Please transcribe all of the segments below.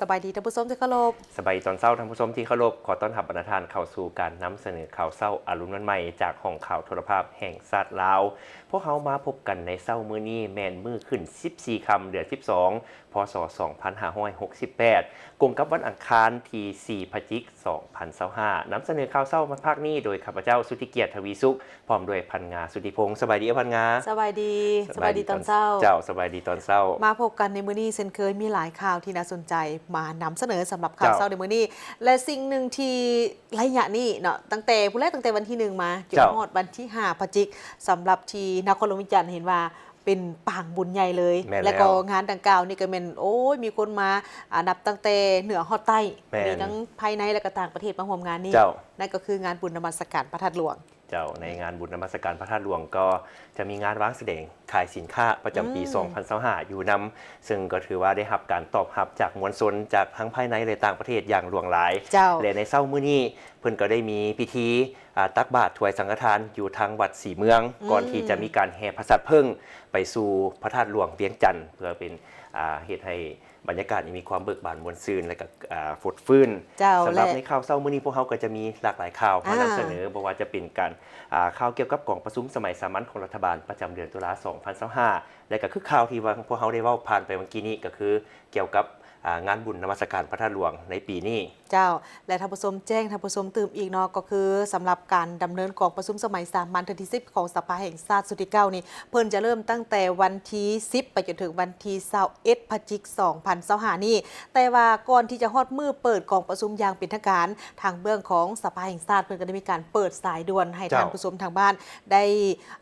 ສະບາຍດີທ່ານຜູ້ຊົມທີ່ເຄົາລົບ. ສະບາຍດີຕອນເຊົ້າທ່ານຜູ້ຊົມທີ່ເຄົາລົບ. ຂໍຕ້ອນຮັບບັນດາທ່ານເຂົ້າສູ່ການນຳສະເໜີຂ່າວເຊົ້າອາລຸນວັນໃໝ່ ຈາກຫ້ອງຂ່າວໂທລະພາບແຫ່ງຊາດລາວ. ພວກເຮົາມາພົບກັນໃນເຊົ້າມື້ນີ້ແມ່ນມື້ຂຶ້ນສິບສີ່ຄ່ຳ ເດືອນສິບສອງ ພ.ສ. ສອງພັນຫ້າຮ້ອຍຫົກສິບແປດ ກົງກັບວັນອັງຄານທີສີ່ ພະຈິກ ສອງພັນຊາວຫ້າ ນຳສະເໜີຂ່າວເຊົ້າມາພາກນີ້ໂດຍຂ້າພະເຈົ້າ ສຸດທິກຽດ ທະວີສຸກ ພ້ອມດ້ວຍພັນງາ ສຸດທິພົງ. ສະບາຍດີ ພັນງາ. ສະບາຍດີ ສະບາຍດີຕອນເຊົ້າ. ເຈົ້າ ສະບາຍດີຕອນເຊົ້າ. ມາພົບກັນໃນມື້ນີ້ເຊັ່ນເຄີຍ ມີຫຼາຍຂ່າວທີ່ໜ້າສົນໃຈມານຳສະເໜີສຳລັບຂ່າວເຊົ້າໃນມື້ນີ້ ແລະ ສິ່ງໜຶ່ງທີ່ໄລຍະນີ້ເນາະ ຕັ້ງແຕ່ພຸ້ນແຫຼະ ຕັ້ງແຕ່ວັນທີໜຶ່ງມາຈົນຮອດວັນທີຫ້າ ພະຈິກ ສຳລັບທີ່ນະຄອນຫຼວງວຽງຈັນ ເຫັນວ່າ ເປັນປາງບຸນໃຫຍ່ເລີຍ ແລະ ກໍງານດັ່ງກ່າວນີ້ກໍແມ່ນ ໂອ້ຍ ມີຄົນມາ ອາ ນັບຕັ້ງແຕ່ເໜືອຮອດໃຕ້ ມີທັງພາຍໃນ ແລະ ກໍຕ່າງປະເທດມາຮ່ວມງານນີ້. ນັ້ນກໍຄືງານບຸນນະມັດສະການພະທາດຫຼວງ. ເຈົ້າ ໃນງານບຸນນະມັດສະການພະທາດຫຼວງ ກໍຈະມີງານວາງສະແດງຂາຍສິນຄ້າປະຈຳປີ ອືມ ສອງພັນຊາວຫ້າ ຢູ່ນຳ ເຊິ່ງກໍຖືວ່າໄດ້ຮັບການຕອບຮັບຈາກມວນຊົນ ຈາກທັງພາຍໃນ ແລະ ຕ່າງປະເທດຢ່າງຫຼວງຫຼາຍ. ເຈົ້າ ແລະ ໃນເຊົ້າມື້ນີ້ ເພິ່ນກໍໄດ້ມີພິທີ ອາ ຕັກບາດຖວາຍສັງຄະທານຢູ່ທາງວັດສີເມືອງ ອືມ ກ່ອນທີ່ຈະມີການແຫ່ພະສັດເຜິ້ງໄປສູ່ພະທາດຫຼວງວຽງຈັນ ເພື່ອເປັນ ອາ ເຮັດໃຫ້ບັນຍາກາດນີ້ມີຄວາມເບີກບານມ່ວນຊື່ນ ແລະ ກໍ ອາ ຟົດຟື້ນ. ເຈົ້າ ສຳລັບໃນຂ່າວເຊົ້າມື້ນີ້ ພວກເຮົາກໍຈະມີຫຼາກຫຼາຍຂ່າວມານຳສະເໜີ ບໍ່ວ່າຈະເປັນການ ອາ ຂ່າວກ່ຽວກັບກອງປະຊຸມສະໄໝສາມັນຂອງລັດຖະບານປະຈຳເດືອນຕຸລາ ສອງພັນຊາວຫ້າ ແລະ ກໍຄືຂ່າວທີ່ວ່າພວກເຮົາໄດ້ເວົ້າຜ່ານໄປເມື່ອກີ້ນີ້ ກໍຄືກ່ຽວກັບ ອາ ງານບຸນນະມັດສະການພະທາດຫຼວງໃນປີນີ້. ເຈົ້າ ແລະ ທ່ານຜູ້ຊົມ ແຈ້ງທ່ານຜູ້ຊົມຕື່ມອີກເນາະ ກໍຄືສຳລັບການດຳເນີນກອງປະຊຸມສະໄໝສາມັນເທື່ອທີສິບຂອງສະພາແຫ່ງຊາດຊຸດທີເກົ້ານີ້ ເພິ່ນຈະເລີ່ມຕັ້ງແຕ່ວັນທີສິບ ໄປຈົນເຖິງວັນທີຊາວເອັດ ພະຈິກ ສອງພັນຊາວຫ້ານີ້ ແຕ່ວ່າກ່ອນທີ່ຈະຮອດມື້ເປີດກອງປະຊຸມຢ່າງເປັນທາງການ ທາງເບື້ອງຂອງສະພາແຫ່ງຊາດເພິ່ນກໍໄດ້ມີການເປີດສາຍດ່ວນໃຫ້ ເຈົ້າ ທ່ານຜູ້ຊົມທາງບ້ານໄດ້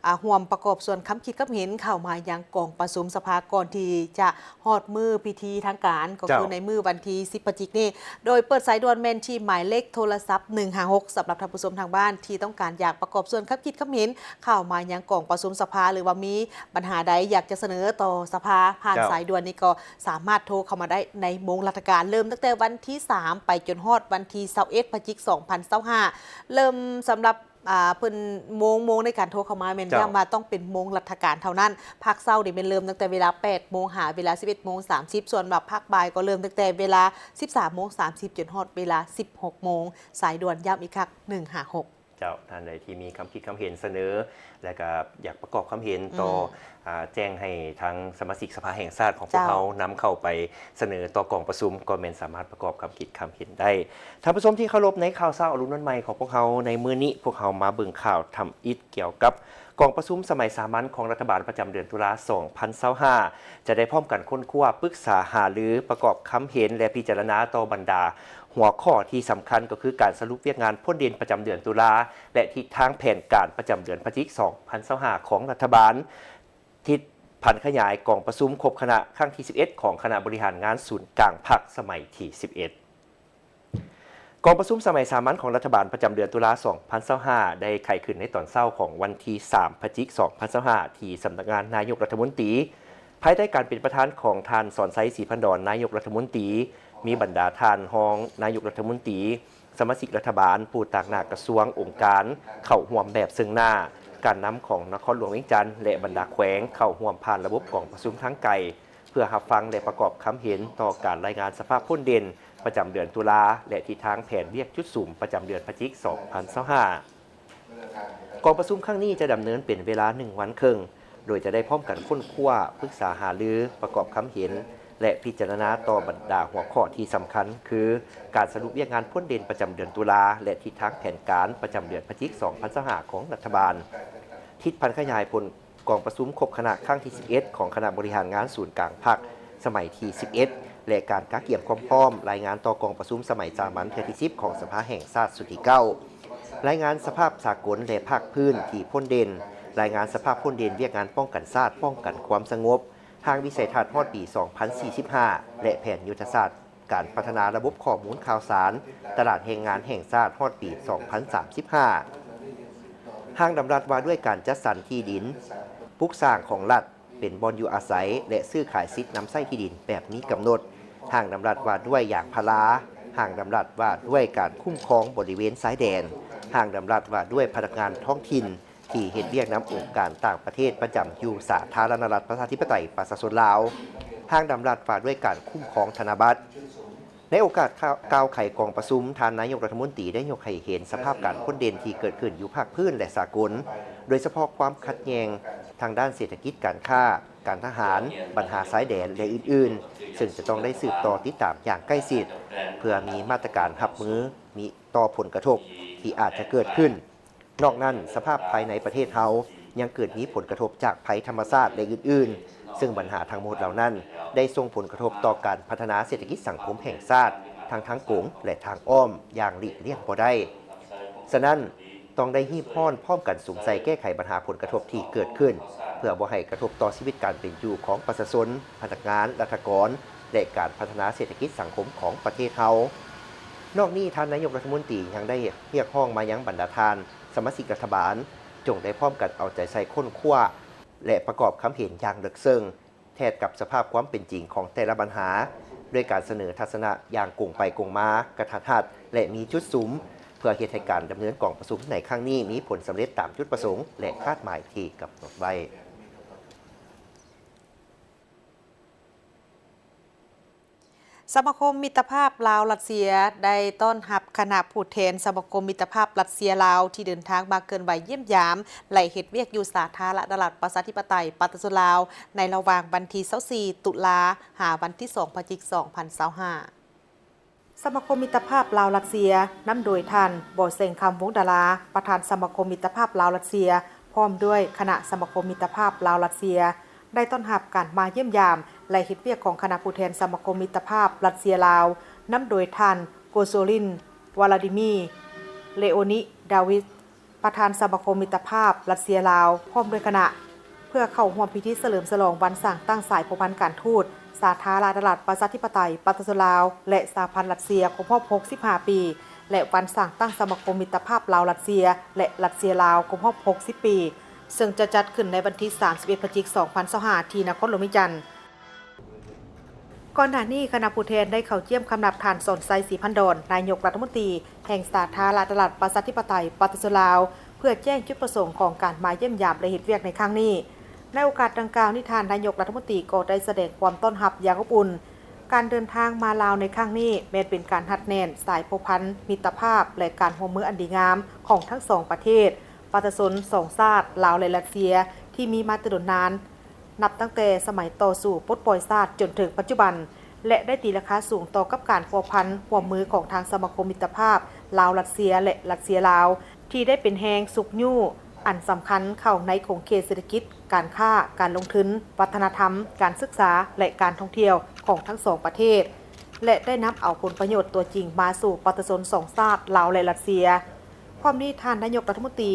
ອາ ຮ່ວມປະກອບສ່ວນຄຳຄິດຄຳເຫັນເຂົ້າມາຍັງກອງປະຊຸມສະພາ ກ່ອນທີ່ຈະ ຮອດມື້ພິທີທາງການ ກໍຄືໃນມື້ວັນທີສິບ ພະຈິກນີ້ ໂດຍເປີດສາຍດ່ວນແມ່ນທີ່ໝາຍເລກໂທລະສັບ ໜຶ່ງຫ້າຫົກ ສຳລັບທ່ານຜູ້ຊົມທາງບ້ານທີ່ຕ້ອງການຢາກປະກອບສ່ວນຄຳຄິດຄຳເຫັນເຂົ້າມາຍັງກອງປະຊຸມສະພາ ຫຼືວ່າມີບັນຫາໃດຢາກຈະສະເໜີຕໍ່ສະພາຜ່ານ ເຈົ້າ ສາຍດ່ວນນີ້ ກໍສາມາດໂທເຂົ້າມາໄດ້ໃນໂມງລັດຖະການ ເລີ່ມຕັ້ງແຕ່ວັນທີສາມ ໄປຈົນຮອດວັນທີຊາວເອັດ ພະຈິກ ສອງພັນຊາວຫ້າ ເລີ່ມສຳລັບ ອາ ເພິ່ນໂມງ ໂມງໃນການໂທເຂົ້າມາແມ່ນ ເຈົ້າ ຢ້ຳວ່າຕ້ອງເປັນໂມງລັດຖະການເທົ່ານັ້ນ. ພາກເຊົ້ານີ້ແມ່ນເລີ່ມຕັ້ງແຕ່ເວລາແປດໂມງຫາເວລາສິບເອັດໂມງສາມສິບ ສ່ວນວ່າພາກບ່າຍກໍເລີ່ມຕັ້ງແຕ່ເວລາສິບສາມໂມງສາມສິບ ຈົນຮອດເວລາສິບຫົກໂມງ. ສາຍດ່ວນ ຢ້ຳອີກຄັ້ງ ໜຶ່ງຫ້າຫົກ. ເຈົ້າ ທ່ານໃດທີ່ມີຄຳຄິດຄຳເຫັນສະເໜີ ແລະ ກະຢາກປະກອບຄຳເຫັນຕໍ່ ອືມ ອາ ແຈ້ງໃຫ້ທາງສະມາຊິກສະພາແຫ່ງຊາດຂອງພວກເຮົາ ເຈົ້າ ນຳເຂົ້າໄປສະເໜີຕໍ່ກອງປະຊຸມ ກໍແມ່ນສາມາດປະກອບຄຳຄິດຄຳເຫັນໄດ້. ທ່ານຜູ້ຊົມທີ່ເຄົາລົບ, ໃນຂ່າວເຊົ້າອາລຸນວັນໃໝ່ຂອງພວກເຮົາໃນມື້ນີ້, ພວກເຮົາມາເບິ່ງຂ່າວທຳອິດກ່ຽວກັບກອງປະຊຸມສະໄໝສາມັນຂອງລັດຖະບານປະຈຳເດືອນຕຸລາ ສອງພັນຊາວຫ້າ ຈະໄດ້ພ້ອມກັນຄົ້ນຄວ້າ, ປຶກສາຫາລື, ປະກອບຄຳເຫັນ ແລະ ພິຈາລະນາຕໍ່ບັນດາຫົວຂໍ້ທີ່ສຳຄັນ, ກໍຄືການສະຫຼຸບວຽກງານພົ້ນເດັ່ນປະຈຳເດືອນຕຸລາ ແລະ ທິດທາງແຜນການປະຈຳເດືອນພະຈິກ ສອງພັນຊາວຫ້າ ຂອງລັດຖະບານ. ທິດຜັນຂະຫຍາຍກອງປະຊຸມຄົບຄະນະຄັ້ງທີສິບເອັດ ຂອງຄະນະບໍລິຫານງານສູນກາງພັກສະໄໝທີສິບເອັດ. ກອງປະຊຸມສະໄໝສາມັນຂອງລັດຖະບານປະຈຳເດືອນຕຸລາ ສອງພັນຊາວຫ້າ ໄດ້ໄຂຂຶ້ນໃນຕອນເຊົ້າຂອງວັນທີສາມ ພະຈິກ ສອງພັນຊາວຫ້າ ທີ່ສຳນັກງານນາຍົກລັດຖະມົນຕີ ພາຍໃຕ້ການເປັນປະທານຂອງທ່ານ ສອນໄຊ ສີພັນດອນ ນາຍົກລັດຖະມົນຕີ, ມີບັນດາທ່ານຮອງນາຍົກລັດຖະມົນຕີ, ສະມາຊິກລັດຖະບານ, ຜູ້ຕາງໜ້າກະຊວງ, ອົງການ ເຂົ້າຮ່ວມແບບເຊິ່ງໜ້າ, ການນຳຂອງນະຄອນຫຼວງວຽງຈັນ ແລະ ບັນດາແຂວງເຂົ້າຮ່ວມຜ່ານລະບົບກອງປະຊຸມທາງໄກ ເພື່ອຮັບຟັງ ແລະ ປະກອບຄຳເຫັນຕໍ່ການລາຍງານສະພາບພົ້ນເດັ່ນປະຈຳເດືອນຕຸລາ ແລະ ທິດທາງແຜນວຽກຈຸດສຸມປະຈຳເດືອນພະຈິກ ສອງພັນຊາວຫ້າ. ກອງປະຊຸມຄັ້ງນີ້ຈະດຳເນີນເປັນເວລາໜຶ່ງວັນເຄິ່ງ, ໂດຍຈະໄດ້ພ້ອມກັນຄົ້ນຄວ້າ, ປຶກສາຫາລື, ປະກອບຄຳເຫັນ ແລະ ພິຈາລະນາຕໍ່ບັນດາຫົວຂໍ້ທີ່ສຳຄັນ ຄື ການສະຫຼຸບວຽກງານພົ້ນເດັ່ນປະຈຳເດືອນຕຸລາ ແລະ ທິດທາງແຜນການປະຈຳເດືອນພະຈິກ ສອງພັນຊາວຫ້າ ຂອງລັດຖະບານ, ທິດຜັນຂະຫຍາຍຜົນກອງປະຊຸມຄົບຄະນະຄັ້ງທີສິບເອັດ ຂອງຄະນະບໍລິຫານງານສູນກາງພັກສະໄໝທີສິບເອັດ ແລະ ການກະກຽມຄວາມພ້ອມລາຍງານຕໍ່ກອງປະຊຸມສະໄໝສາມັນເທື່ອທີສິບ ຂອງສະພາແຫ່ງຊາດຊຸດທີເກົ້າ, ລາຍງານສະພາບສາກົນ ແລະ ພາກພື້ນທີ່ພົ້ນເດັ່ນ, ລາຍງານສະພາບພົ້ນເດັ່ນວຽກງານປ້ອງກັນຊາດ, ປ້ອງກັນຄວາມສະຫງົບ, ຮ່າງວິໄສທັດຮອດປີສອງພັນສີ່ສິບຫ້າ ແລະ ແຜນຍຸດທະສາດການພັດທະນາລະບົບຂໍ້ມູນຂ່າວສານຕະຫຼາດແຮງງານແຫ່ງຊາດຮອດປີສອງພັນສາມສິບຫ້າ, ຮ່າງດຳລັດວ່າດ້ວຍການຈັດສັນທີ່ດິນປຸກສ້າງຂອງລັດ ເປັນບ່ອນຢູ່ອາໄສ ແລະ ຊື້ຂາຍສິດນຳໃຊ້ທີ່ດິນແບບມີກຳນົດ, ຮ່າງດຳລັດວ່າດ້ວຍຢາງພາລາ, ຮ່າງດຳລັດວ່າດ້ວຍການຄຸ້ມຄອງບໍລິເວນຊາຍແດນ, ຮ່າງດຳລັດວ່າດ້ວຍພະນັກງານທ້ອງຖິ່ນທີ່ເຮັດວຽກນຳອົງການຕ່າງປະເທດປະຈຳຢູ່ສາທາລະນະລັດ ປະຊາທິປະໄຕ ປະຊາຊົນລາວ, ຮ່າງດຳລັດວ່າດ້ວຍການຄຸ້ມຄອງທະນະບັດ. ໃນໂອກາດກ່າວໄຂກອງປະຊຸມ, ທ່ານນາຍົກລັດຖະມົນຕີໄດ້ຍົກໃຫ້ເຫັນສະພາບການພົ້ນເດັ່ນທີ່ເກີດຂຶ້ນຢູ່ພາກພື້ນ ແລະ ສາກົນ, ໂດຍສະເພາະຄວາມຂັດແຍ່ງທາງດ້ານເສດຖະກິດ, ການຄ້າ, ການທະຫານ, ບັນຫາຊາຍແດນ ແລະ ອື່ນໆ, ເຊິ່ງຈະຕ້ອງໄດ້ສືບຕໍ່ຕິດຕາມຢ່າງໃກ້ຊິດ ເພື່ອມີມາດຕະການຮັບມືມີຕໍ່ຜົນກະທົບທີ່ອາດຈະເກີດຂຶ້ນ. ນອກນັ້ນ, ສະພາບພາຍໃນປະເທດເຮົາຍັງເກີດມີຜົນກະທົບຈາກໄພທຳມະຊາດ ແລະ ອື່ນໆ, ເຊິ່ງບັນຫາທັງໝົດເຫຼົ່ານັ້ນໄດ້ສົ່ງຜົນກະທົບຕໍ່ການພັດທະນາເສດຖະກິດສັງຄົມແຫ່ງຊາດ ທັງທາງກົງ ແລະ ທາງອ້ອມຢ່າງຫຼີກລ່ຽງບໍ່ໄດ້. ສະນັ້ນ, ຕ້ອງໄດ້ຮີບຮ້ອນພ້ອມກັນສຸມໃສ່ແກ້ໄຂບັນຫາຜົນກະທົບທີ່ເກີດຂຶ້ນ, ເພື່ອບໍ່ໃຫ້ກະທົບຕໍ່ຊີວິດການເປັນຢູ່ຂອງປະຊາຊົນ, ພະນັກງານ, ລັດຖະກອນ ແລະ ການພັດທະນາເສດຖະກິດສັງຄົມຂອງປະເທດເຮົາ. ນອກນີ້, ທ່ານນາຍົກລັດຖະມົນຕີຍັງໄດ້ຮຽກຮ້ອງມາຍັງບັນດາທ່ານສະມາຊິກລັດຖະບານ ຈົ່ງໄດ້ພ້ອມກັນເອົາໃຈໃສ່ຄົ້ນຄວ້າ ແລະ ປະກອບຄຳເຫັນຢ່າງເລິກເຊິ່ງ ແທດກັບສະພາບຄວາມເປັນຈິງຂອງແຕ່ລະບັນຫາ, ດ້ວຍການສະເໜີທັດສະນະຢ່າງກົງໄປກົງມາ, ກະທັດຮັດ ແລະ ມີຈຸດສຸມ, ເພື່ອເຮັດໃຫ້ການດຳເນີນກອງປະຊຸມໃນຄັ້ງນີ້ມີຜົນສຳເລັດຕາມຈຸດປະສົງ ແລະ ຄາດໝາຍທີ່ກຳນົດໄວ້. ສະມາຄົມມິດຕະພາບລາວ-ລັດເຊຍ ໄດ້ຕ້ອນຮັບຄະນະຜູ້ແທນສະມາຄົມມິດຕະພາບລັດເຊຍ-ລາວ ທີ່ເດີນທາງມາເຄື່ອນໄຫວຢ້ຽມຢາມ ແລະ ເຮັດວຽກຢູ່ສາທາລະນະລັດປະຊາທິປະໄຕປະຊາຊົນລາວ ໃນລະຫວ່າງວັນທີຊາວສີ່ ຕຸລາ ຫາວັນທີສອງ ພະຈິກ ສອງພັນຊາວຫ້າ. ສະມາຄົມມິດຕະພາບລາວ-ລັດເຊຍ ນຳໂດຍທ່ານ ບໍ່ແສງຄຳ ວົງດາລາ ປະທານສະມາຄົມມິດຕະພາບລາວ-ລັດເຊຍ ພ້ອມດ້ວຍຄະນະສະມາຄົມມິດຕະພາບລາວ-ລັດເຊຍ ໄດ້ຕ້ອນຮັບການມາຢ້ຽມຢາມ ແລະ ເຮັດວຽກຂອງຄະນະຜູ້ແທນສະມາຄົມມິດຕະພາບລັດເຊຍ-ລາວ ນຳໂດຍທ່ານ ໂກໂຊລິນ ວາລາດີມີ ເລໂອນິດາວິດ ປະທານສະມາຄົມມິດຕະພາບລັດເຊຍ-ລາວ ພ້ອມດ້ວຍຄະນະ ເພື່ອເຂົ້າຮ່ວມພິທີສະເຫຼີມສະຫຼອງວັນສ້າງຕັ້ງສາຍພົວພັນການທູດ ສາທາລະນະລັດປະຊາທິປະໄຕປະຊາຊົນລາວ ແລະ ສະຫະພັນລັດເຊຍ ຄົບຮອບຫົກສິບຫ້າປີ ແລະ ວັນສ້າງຕັ້ງສະມາຄົມມິດຕະພາບລາວ-ລັດເຊຍ ແລະ ລັດເຊຍ-ລາວ ຄົບຮອບຫົກສິບປີ ເຊິ່ງຈະຈັດຂຶ້ນໃນວັນທີສາມສິບເອັດ ພະຈິກ ສອງພັນຊາວຫ້າ ທີ່ນະຄອນຫຼວງວຽງຈັນ. ກ່ອນໜ້ານີ້, ຄະນະຜູ້ແທນໄດ້ເຂົ້າຢ້ຽມຄຳນັບທ່ານ ສອນໄຊ ສີພັນດອນ ນາຍົກລັດຖະມົນຕີແຫ່ງສາທາລະນະລັດປະຊາທິປະໄຕປະຊາຊົນລາວ ເພື່ອແຈ້ງຈຸດປະສົງຂອງການມາຢ້ຽມຢາມ ແລະ ເຮັດວຽກໃນຄັ້ງນີ້. ໃນໂອກາດດັ່ງກ່າວນີ້, ທ່ານນາຍົກລັດຖະມົນຕີກໍໄດ້ສະແດງຄວາມຕ້ອນຮັບຢ່າງອົບອຸ່ນ. ການເດີນທາງມາລາວໃນຄັ້ງນີ້ ແມ່ນເປັນການຮັດແໜ້ນສາຍພົວພັນ, ມິດຕະພາບ ແລະ ການຮ່ວມມືອັນດີງາມຂອງທັງສອງປະເທດ, ປະຊາຊົນສອງຊາດ ລາວ ແລະ ລັດເຊຍ ທີ່ມີມາແຕ່ດົນນານ. ນັບຕັ້ງແຕ່ສະໄໝຕໍ່ສູ້ປົດປ່ອຍຊາດຈົນເຖິງປັດຈຸບັນ ແລະ ໄດ້ຕີລາຄາສູງຕໍ່ກັບການພົວພັນຮ່ວມມືຂອງທາງສະມາຄົມມິດຕະພາບລາວ-ລັດເຊຍ ແລະ ລັດເຊຍ-ລາວ ທີ່ໄດ້ເປັນແຮງຊຸກຍູ້ອັນສຳຄັນເຂົ້າໃນຂົງເຂດເສດຖະກິດ, ການຄ້າ, ການລົງທຶນ, ວັດທະນະທຳ, ການສຶກສາ ແລະ ການທ່ອງທ່ຽວຂອງທັງສອງປະເທດ ແລະ ໄດ້ນຳເອົາຜົນປະໂຫຍດຕົວຈິງມາສູ່ປະຊາຊົນສອງຊາດ ລາວ ແລະ ລັດເຊຍ. ພ້ອມນີ້, ທ່ານນາຍົກລັດຖະມົນຕີ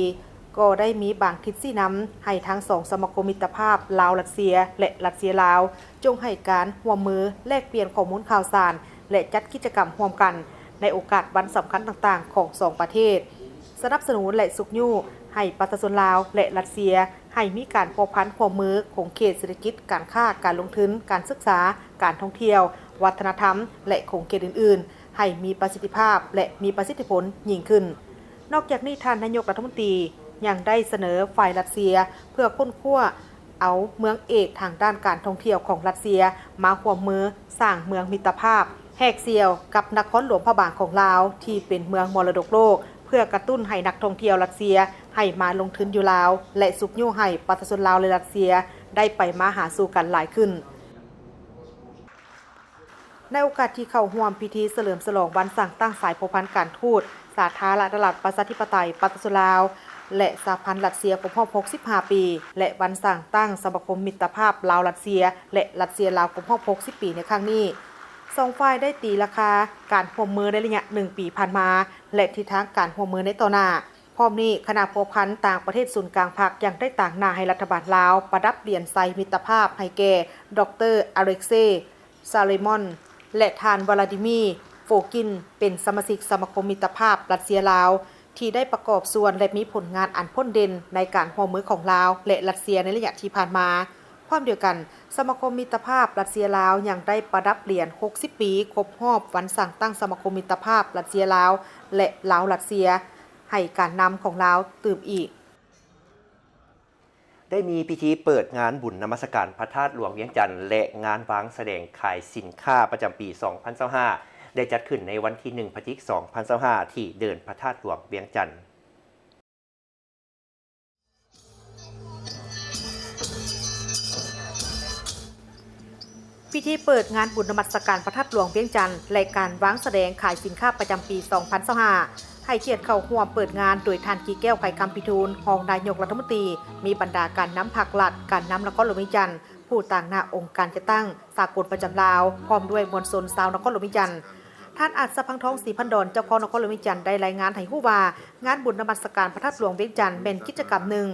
ກໍໄດ້ມີບາງທິດຊີ້ນຳໃຫ້ທັງສອງສະມາຄົມມິດຕະພາບລາວ-ລັດເຊຍ ແລະ ລັດເຊຍ-ລາວ ຈົ່ງໃຫ້ການຮ່ວມມືແລກປ່ຽນຂໍ້ມູນຂ່າວສານ ແລະ ຈັດກິດຈະກຳຮ່ວມກັນໃນໂອກາດວັນສຳຄັນຕ່າງໆຂອງສອງປະເທດ, ສະໜັບສະໜູນ ແລະ ຊຸກຍູ້ໃຫ້ປະຊາຊົນລາວ ແລະ ລັດເຊຍ ໃຫ້ມີການພົວພັນຮ່ວມມືຂົງເຂດເສດຖະກິດ, ການຄ້າ, ການລົງທຶນ, ການສຶກສາ, ການທ່ອງທ່ຽວ, ວັດທະນະທຳ ແລະ ຂົງເຂດອື່ນໆ ໃຫ້ມີປະສິດທິພາບ ແລະ ມີປະສິດທິຜົນຍິ່ງຂຶ້ນ. ນອກຈາກນີ້, ທ່ານນາຍົກລັດຖະມົນຕີຍັງໄດ້ສະເໜີຝ່າຍລັດເຊຍ ເພື່ອຄົ້ນຄວ້າເອົາເມືອງເອກທາງດ້ານການທ່ອງທ່ຽວຂອງລັດເຊຍ ມາຮ່ວມມືສ້າງເມືອງມິດຕະພາບ ແຫກສ່ຽວກັບນະຄອນຫຼວງພະບາງຂອງລາວ ທີ່ເປັນເມືອງມໍລະດົກໂລກ ເພື່ອກະຕຸ້ນໃຫ້ນັກທ່ອງທ່ຽວລັດເຊຍໃຫ້ມາລົງທຶນຢູ່ລາວ ແລະ ຊຸກຍູ້ໃຫ້ປະຊາຊົນລາວ ແລະ ລັດເຊຍໄດ້ໄປມາຫາສູ່ກັນຫຼາຍຂຶ້ນ. ໃນໂອກາດທີ່ເຂົ້າຮ່ວມພິທີສະເຫຼີມສະຫຼອງວັນສ້າງຕັ້ງສາຍພົວພັນການທູດ ສາທາລະນະລັດປະຊາທິປະໄຕປະຊາຊົນລາວ ແລະ ສະຫະພັນລັດເຊຍ ຄົບຮອບຫົກສິບຫ້າປີ ແລະ ວັນສ້າງຕັ້ງສະມາຄົມມິດຕະພາບລາວ-ລັດເຊຍ ແລະ ລັດເຊຍ-ລາວ ຄົບຮອບຫົກສິບປີໃນຄັ້ງນີ້, ສອງຝ່າຍໄດ້ຕີລາຄາການຮ່ວມມືໃນໄລຍະໜຶ່ງປີຜ່ານມາ ແລະ ທິດທາງການຮ່ວມມືໃນຕໍ່ໜ້າ. ພ້ອມນີ້, ຄະນະພົວພັນຕ່າງປະເທດສູນກາງພັກຍັງໄດ້ຕາງໜ້າໃຫ້ລັດຖະບານລາວປະດັບຫຼຽນໄຊມິດຕະພາບໃຫ້ແກ່ ດອກເຕີ ອາເລັກເຊ ຊາເລມອນ ແລະ ທ່ານ ວາລາດີມີ ໂຟກິນ ເປັນສະມາຊິກສະມາຄົມມິດຕະພາບລັດເຊຍ-ລາວ ທີ່ໄດ້ປະກອບສ່ວນ ແລະ ມີຜົນງານອັນພົ້ນເດັ່ນໃນການຮ່ວມມືຂອງລາວ ແລະ ລັດເຊຍໃນໄລຍະທີ່ຜ່ານມາ. ພ້ອມດຽວກັນ, ສະມາຄົມມິດຕະພາບລັດເຊຍ-ລາວ ຍັງໄດ້ປະດັບຫຼຽນຫົກສິບປີຄົບຮອບວັນສ້າງຕັ້ງສະມາຄົມມິດຕະພາບລັດເຊຍ-ລາວ ແລະ ລາວ-ລັດເຊຍ ໃຫ້ການນຳຂອງລາວຕື່ມອີກ. ໄດ້ມີພິທີເປີດງານບຸນນະມັດສະການພະທາດຫຼວງວຽງຈັນ ແລະ ງານວາງສະແດງຂາຍສິນຄ້າປະຈຳປີສອງພັນຊາວຫ້າ ໄດ້ຈັດຂຶ້ນໃນວັນທີໜຶ່ງ ພະຈິກ ສອງພັນຊາວຫ້າ ທີ່ເດີ່ນພະທາດຫຼວງວຽງຈັນ. ພິທີເປີດງານບຸນນະມັດສະການພະທາດຫຼວງວຽງຈັນ ແລະ ການວາງສະແດງຂາຍສິນຄ້າປະຈຳປີ ສອງພັນຊາວຫ້າ ໃຫ້ກຽດເຂົ້າຮ່ວມເປີດງານໂດຍທ່ານ ກີແກ້ວ ໄຂຄຳພິທູນ ຮອງນາຍົກລັດຖະມົນຕີ, ມີບັນດາການນຳພັກລັດ, ການນຳນະຄອນຫຼວງວຽງຈັນ, ຜູ້ຕາງໜ້າອົງການຈັດຕັ້ງສາກົນປະຈຳລາວ ພ້ອມດ້ວຍມວນຊົນຊາວນະຄອນຫຼວງວຽງຈັນ. ທ່ານ ອາດສະພັງທອງ ສີພັນດອນ ເຈົ້າຄອງນະຄອນຫຼວງວຽງຈັນ ໄດ້ລາຍງານໃຫ້ຮູ້ວ່າ ງານບຸນນະມັດສະການພະທາດຫຼວງວຽງຈັນ ແມ່ນກິດຈະກຳໜຶ່ງ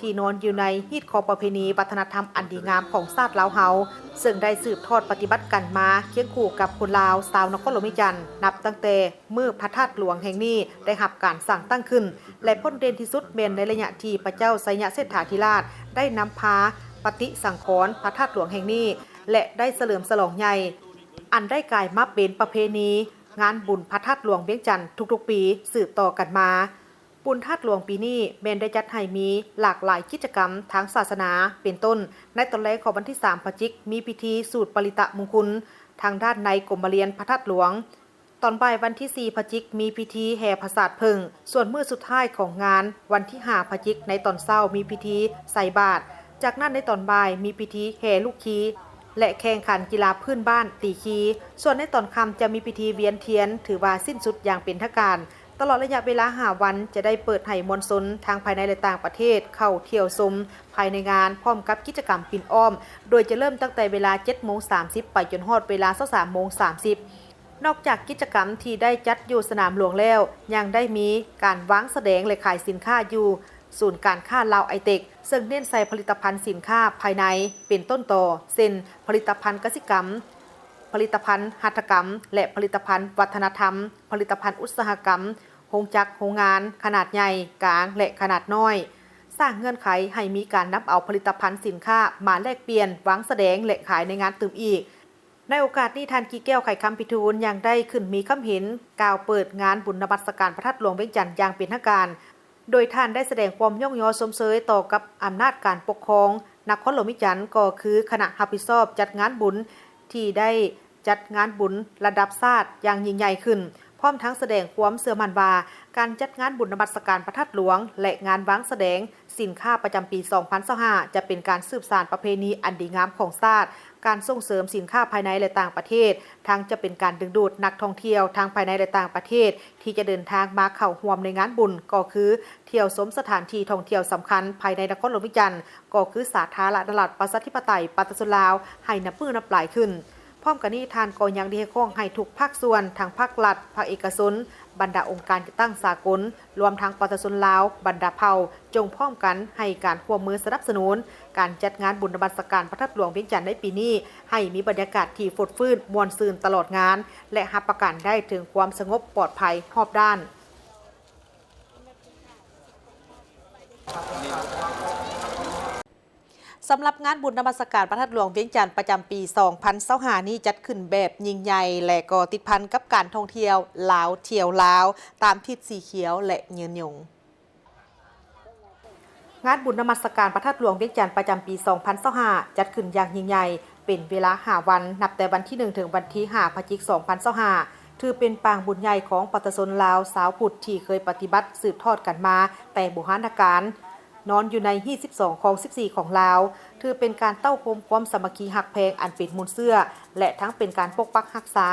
ທີ່ນອນຢູ່ໃນຮີດຄອງປະເພນີວັດທະນະທຳອັນດີງາມຂອງຊາດລາວເຮົາ, ເຊິ່ງໄດ້ສືບທອດປະຕິບັດກັນມາຄຽງຄູ່ກັບຄົນລາວຊາວນະຄອນຫຼວງວຽງຈັນ ນັບຕັ້ງແຕ່ ມື້ພະທາດຫຼວງແຫ່ງນີ້ໄດ້ຮັບການສ້າງຕັ້ງຂຶ້ນ ແລະ ພົ້ນເດັ່ນທີ່ສຸດແມ່ນໃນໄລຍະທີ່ພະເຈົ້າໄຊຍະເສດຖາທິລາດໄດ້ນຳພາປະຕິສັງຂອນພະທາດຫຼວງແຫ່ງນີ້ ແລະ ໄດ້ສະເຫຼີມສະຫຼອງໃຫຍ່ ອັນໄດ້ກາຍມາເປັນປະເພນີງານບຸນພະທາດຫຼວງວຽງຈັນທຸກໆປີສືບຕໍ່ກັນມາ. ບຸນທາດຫຼວງປີນີ້ແມ່ນໄດ້ຈັດໃຫ້ມີຫຼາກຫຼາຍກິດຈະກຳທາງສາສະໜາ ເປັນຕົ້ນ ໃນຕອນແລງຂອງວັນທີສາມ ພະຈິກ ມີພິທີສູດປະລິຕະມຸງຄຸນທາງດ້ານໃນກົມມະລຽນພະທາດຫຼວງ. ຕອນບ່າຍວັນທີສີ່ ພະຈິກ ມີພິທີແຫ່ຜາສາດເຜິ້ງ, ສ່ວນມື້ສຸດທ້າຍຂອງງານ ວັນທີຫ້າ ພະຈິກ ໃນຕອນເຊົ້າມີພິທີໃສ່ບາດ, ຈາກນັ້ນໃນຕອນບ່າຍມີພິທີແຫ່ລູກຄີ ແລະ ແຂ່ງຂັນກິລາພື້ນບ້ານຕີຄີ, ສ່ວນໃນຕອນຄ່ຳຈະມີພິທີວຽນທຽນ ຖືວ່າສິ້ນສຸດຢ່າງເປັນທາງການ. ຕະຫຼອດໄລຍະເວລາຫ້າວັນ ຈະໄດ້ເປີດໃຫ້ມວນຊົນທັງພາຍໃນ ແລະ ຕ່າງປະເທດເຂົ້າທ່ຽວຊົມພາຍໃນງານ ພ້ອມກັບກິດຈະກຳປິ່ນອ້ອມ ໂດຍຈະເລີ່ມຕັ້ງແຕ່ເວລາເຈັດໂມງສາມສິບ ໄປຈົນຮອດເວລາຊາວສາມໂມງສາມສິບ. ນອກຈາກກິດຈະກຳທີ່ໄດ້ຈັດຢູ່ສະໜາມຫຼວງແລ້ວ, ຍັງໄດ້ມີການວາງສະແດງ ແລະ ຂາຍສິນຄ້າຢູ່ສູນການຄ້າລາວໄອເຕັກ ເຊິ່ງເນັ້ນໃສ່ຜະລິດຕະພັນສິນຄ້າພາຍໃນເປັນຕົ້ນຕໍ, ເຊັ່ນ ຜະລິດຕະພັນກະສິກຳ, ຜະລິດຕະພັນຫັດຖະກຳ ແລະ ຜະລິດຕະພັນວັດທະນະທຳ, ຜະລິດຕະພັນອຸດສາຫະກຳ, ໂຮງຈັກໂຮງງານຂະໜາດໃຫຍ່, ກາງ ແລະ ຂະໜາດນ້ອຍ. ສ້າງເງື່ອນໄຂໃຫ້ມີການນຳເອົາຜະລິດຕະພັນສິນຄ້າມາແລກປ່ຽນ, ວາງສະແດງ ແລະ ຂາຍໃນງານຕື່ມອີກ. ໃນໂອກາດນີ້ ທ່ານ ກີແກ້ວ ໄຂຄຳພິທູນ ຍັງໄດ້ຂຶ້ນມີຄຳເຫັນກ່າວເປີດງານບຸນນະມັດສະການພະທາດຫຼວງວຽງຈັນຢ່າງເປັນທາງການ, ໂດຍທ່ານໄດ້ສະແດງຄວາມຍ້ອງຍໍຊົມເຊີຍຕໍ່ກັບອຳນາດການປົກຄອງນະຄອນຫຼວງວຽງຈັນ ກໍຄືຄະນະຮັບຜິດຊອບຈັດງານບຸນທີ່ໄດ້ຈັດງານບຸນລະດັບຊາດຢ່າງຍິ່ງໃຫຍ່ຂຶ້ນ, ພ້ອມທັງສະແດງຄວາມເຊື່ອໝັ້ນວ່າ ການຈັດງານບຸນນະມັດສະການພະທາດຫຼວງ ແລະ ງານວາງສະແດງ ສິນຄ້າປະຈຳປີສອງພັນຊາວຫ້າ ຈະເປັນການສືບສານປະເພນີອັນດີງາມຂອງຊາດ, ການສົ່ງເສີມສິນຄ້າພາຍໃນ ແລະ ຕ່າງປະເທດ, ທັງຈະເປັນການດຶງດູດນັກທ່ອງທ່ຽວທັງພາຍໃນ ແລະ ຕ່າງປະເທດ ທີ່ຈະເດີນທາງມາເຂົ້າຮ່ວມໃນງານບຸນ ກໍຄືທ່ຽວຊົມສະຖານທີ່ທ່ອງທ່ຽວສຳຄັນພາຍໃນນະຄອນຫຼວງວຽງຈັນ ກໍຄືສາທາລະນະລັດປະຊາທິປະໄຕປະຊາຊົນລາວ ໃຫ້ນັບມື້ນັບຫຼາຍຂຶ້ນ. ພ້ອມກັນນີ້ ທ່ານກໍຍັງໄດ້ຮຽກຮ້ອງໃຫ້ທຸກພາກສ່ວນ, ທັງພາກລັດ, ພາກເອກະຊົນ, ບັນດາອົງການຈັດຕັ້ງສາກົນ, ລວມທັງປະຊາຊົນລາວບັນດາເຜົ່າ ຈົ່ງພ້ອມກັນໃຫ້ການຮ່ວມມືສະໜັບສະໜູນການຈັດງານບຸນນະມັດສະການພະທາດຫຼວງວຽງຈັນໃນປີນີ້ ໃຫ້ມີບັນຍາກາດທີ່ຟົດຟື້ນມ່ວນຊື່ນຕະຫຼອດງານ ແລະ ຮັບປະກັນໄດ້ເຖິງຄວາມສະຫງົບປອດໄພຮອບດ້ານ. ສຳລັບງານບຸນນະມັດສະການພະທາດຫຼວງວຽງຈັນປະຈຳປີສອງພັນຊາວຫ້ານີ້ ຈັດຂຶ້ນແບບຍິ່ງໃຫຍ່ ແລະ ກໍຕິດພັນກັບການທ່ອງທ່ຽວລາວທ່ຽວລາວ ຕາມທິດສີຂຽວ ແລະ ຍືນຍົງ. ງານບຸນນະມັດສະການພະທາດຫຼວງວຽງຈັນປະຈຳປີສອງພັນຊາວຫ້າ ຈັດຂຶ້ນຢ່າງຍິ່ງໃຫຍ່ ເປັນເວລາຫ້າວັນ ນັບແຕ່ວັນທີໜຶ່ງ ເຖິງວັນທີຫ້າ ພະຈິກ ສອງພັນຊາວຫ້າ ຖືເປັນປາງບຸນໃຫຍ່ຂອງປະຊາຊົນລາວຊາວພຸດ ທີ່ເຄີຍປະຕິບັດສືບທອດກັນມາແຕ່ບູຮານນະການ, ນອນຢູ່ໃນຮີດສິບສອງ ຄອງສິບສີ່ຂອງລາວ, ຖືເປັນການເຕົ້າໂຮມຄວາມສາມັກຄີຮັກແພງອັນເປັນມູນເຊື້ອ ແລະ ທັງເປັນການປົກປັກຮັກສາ,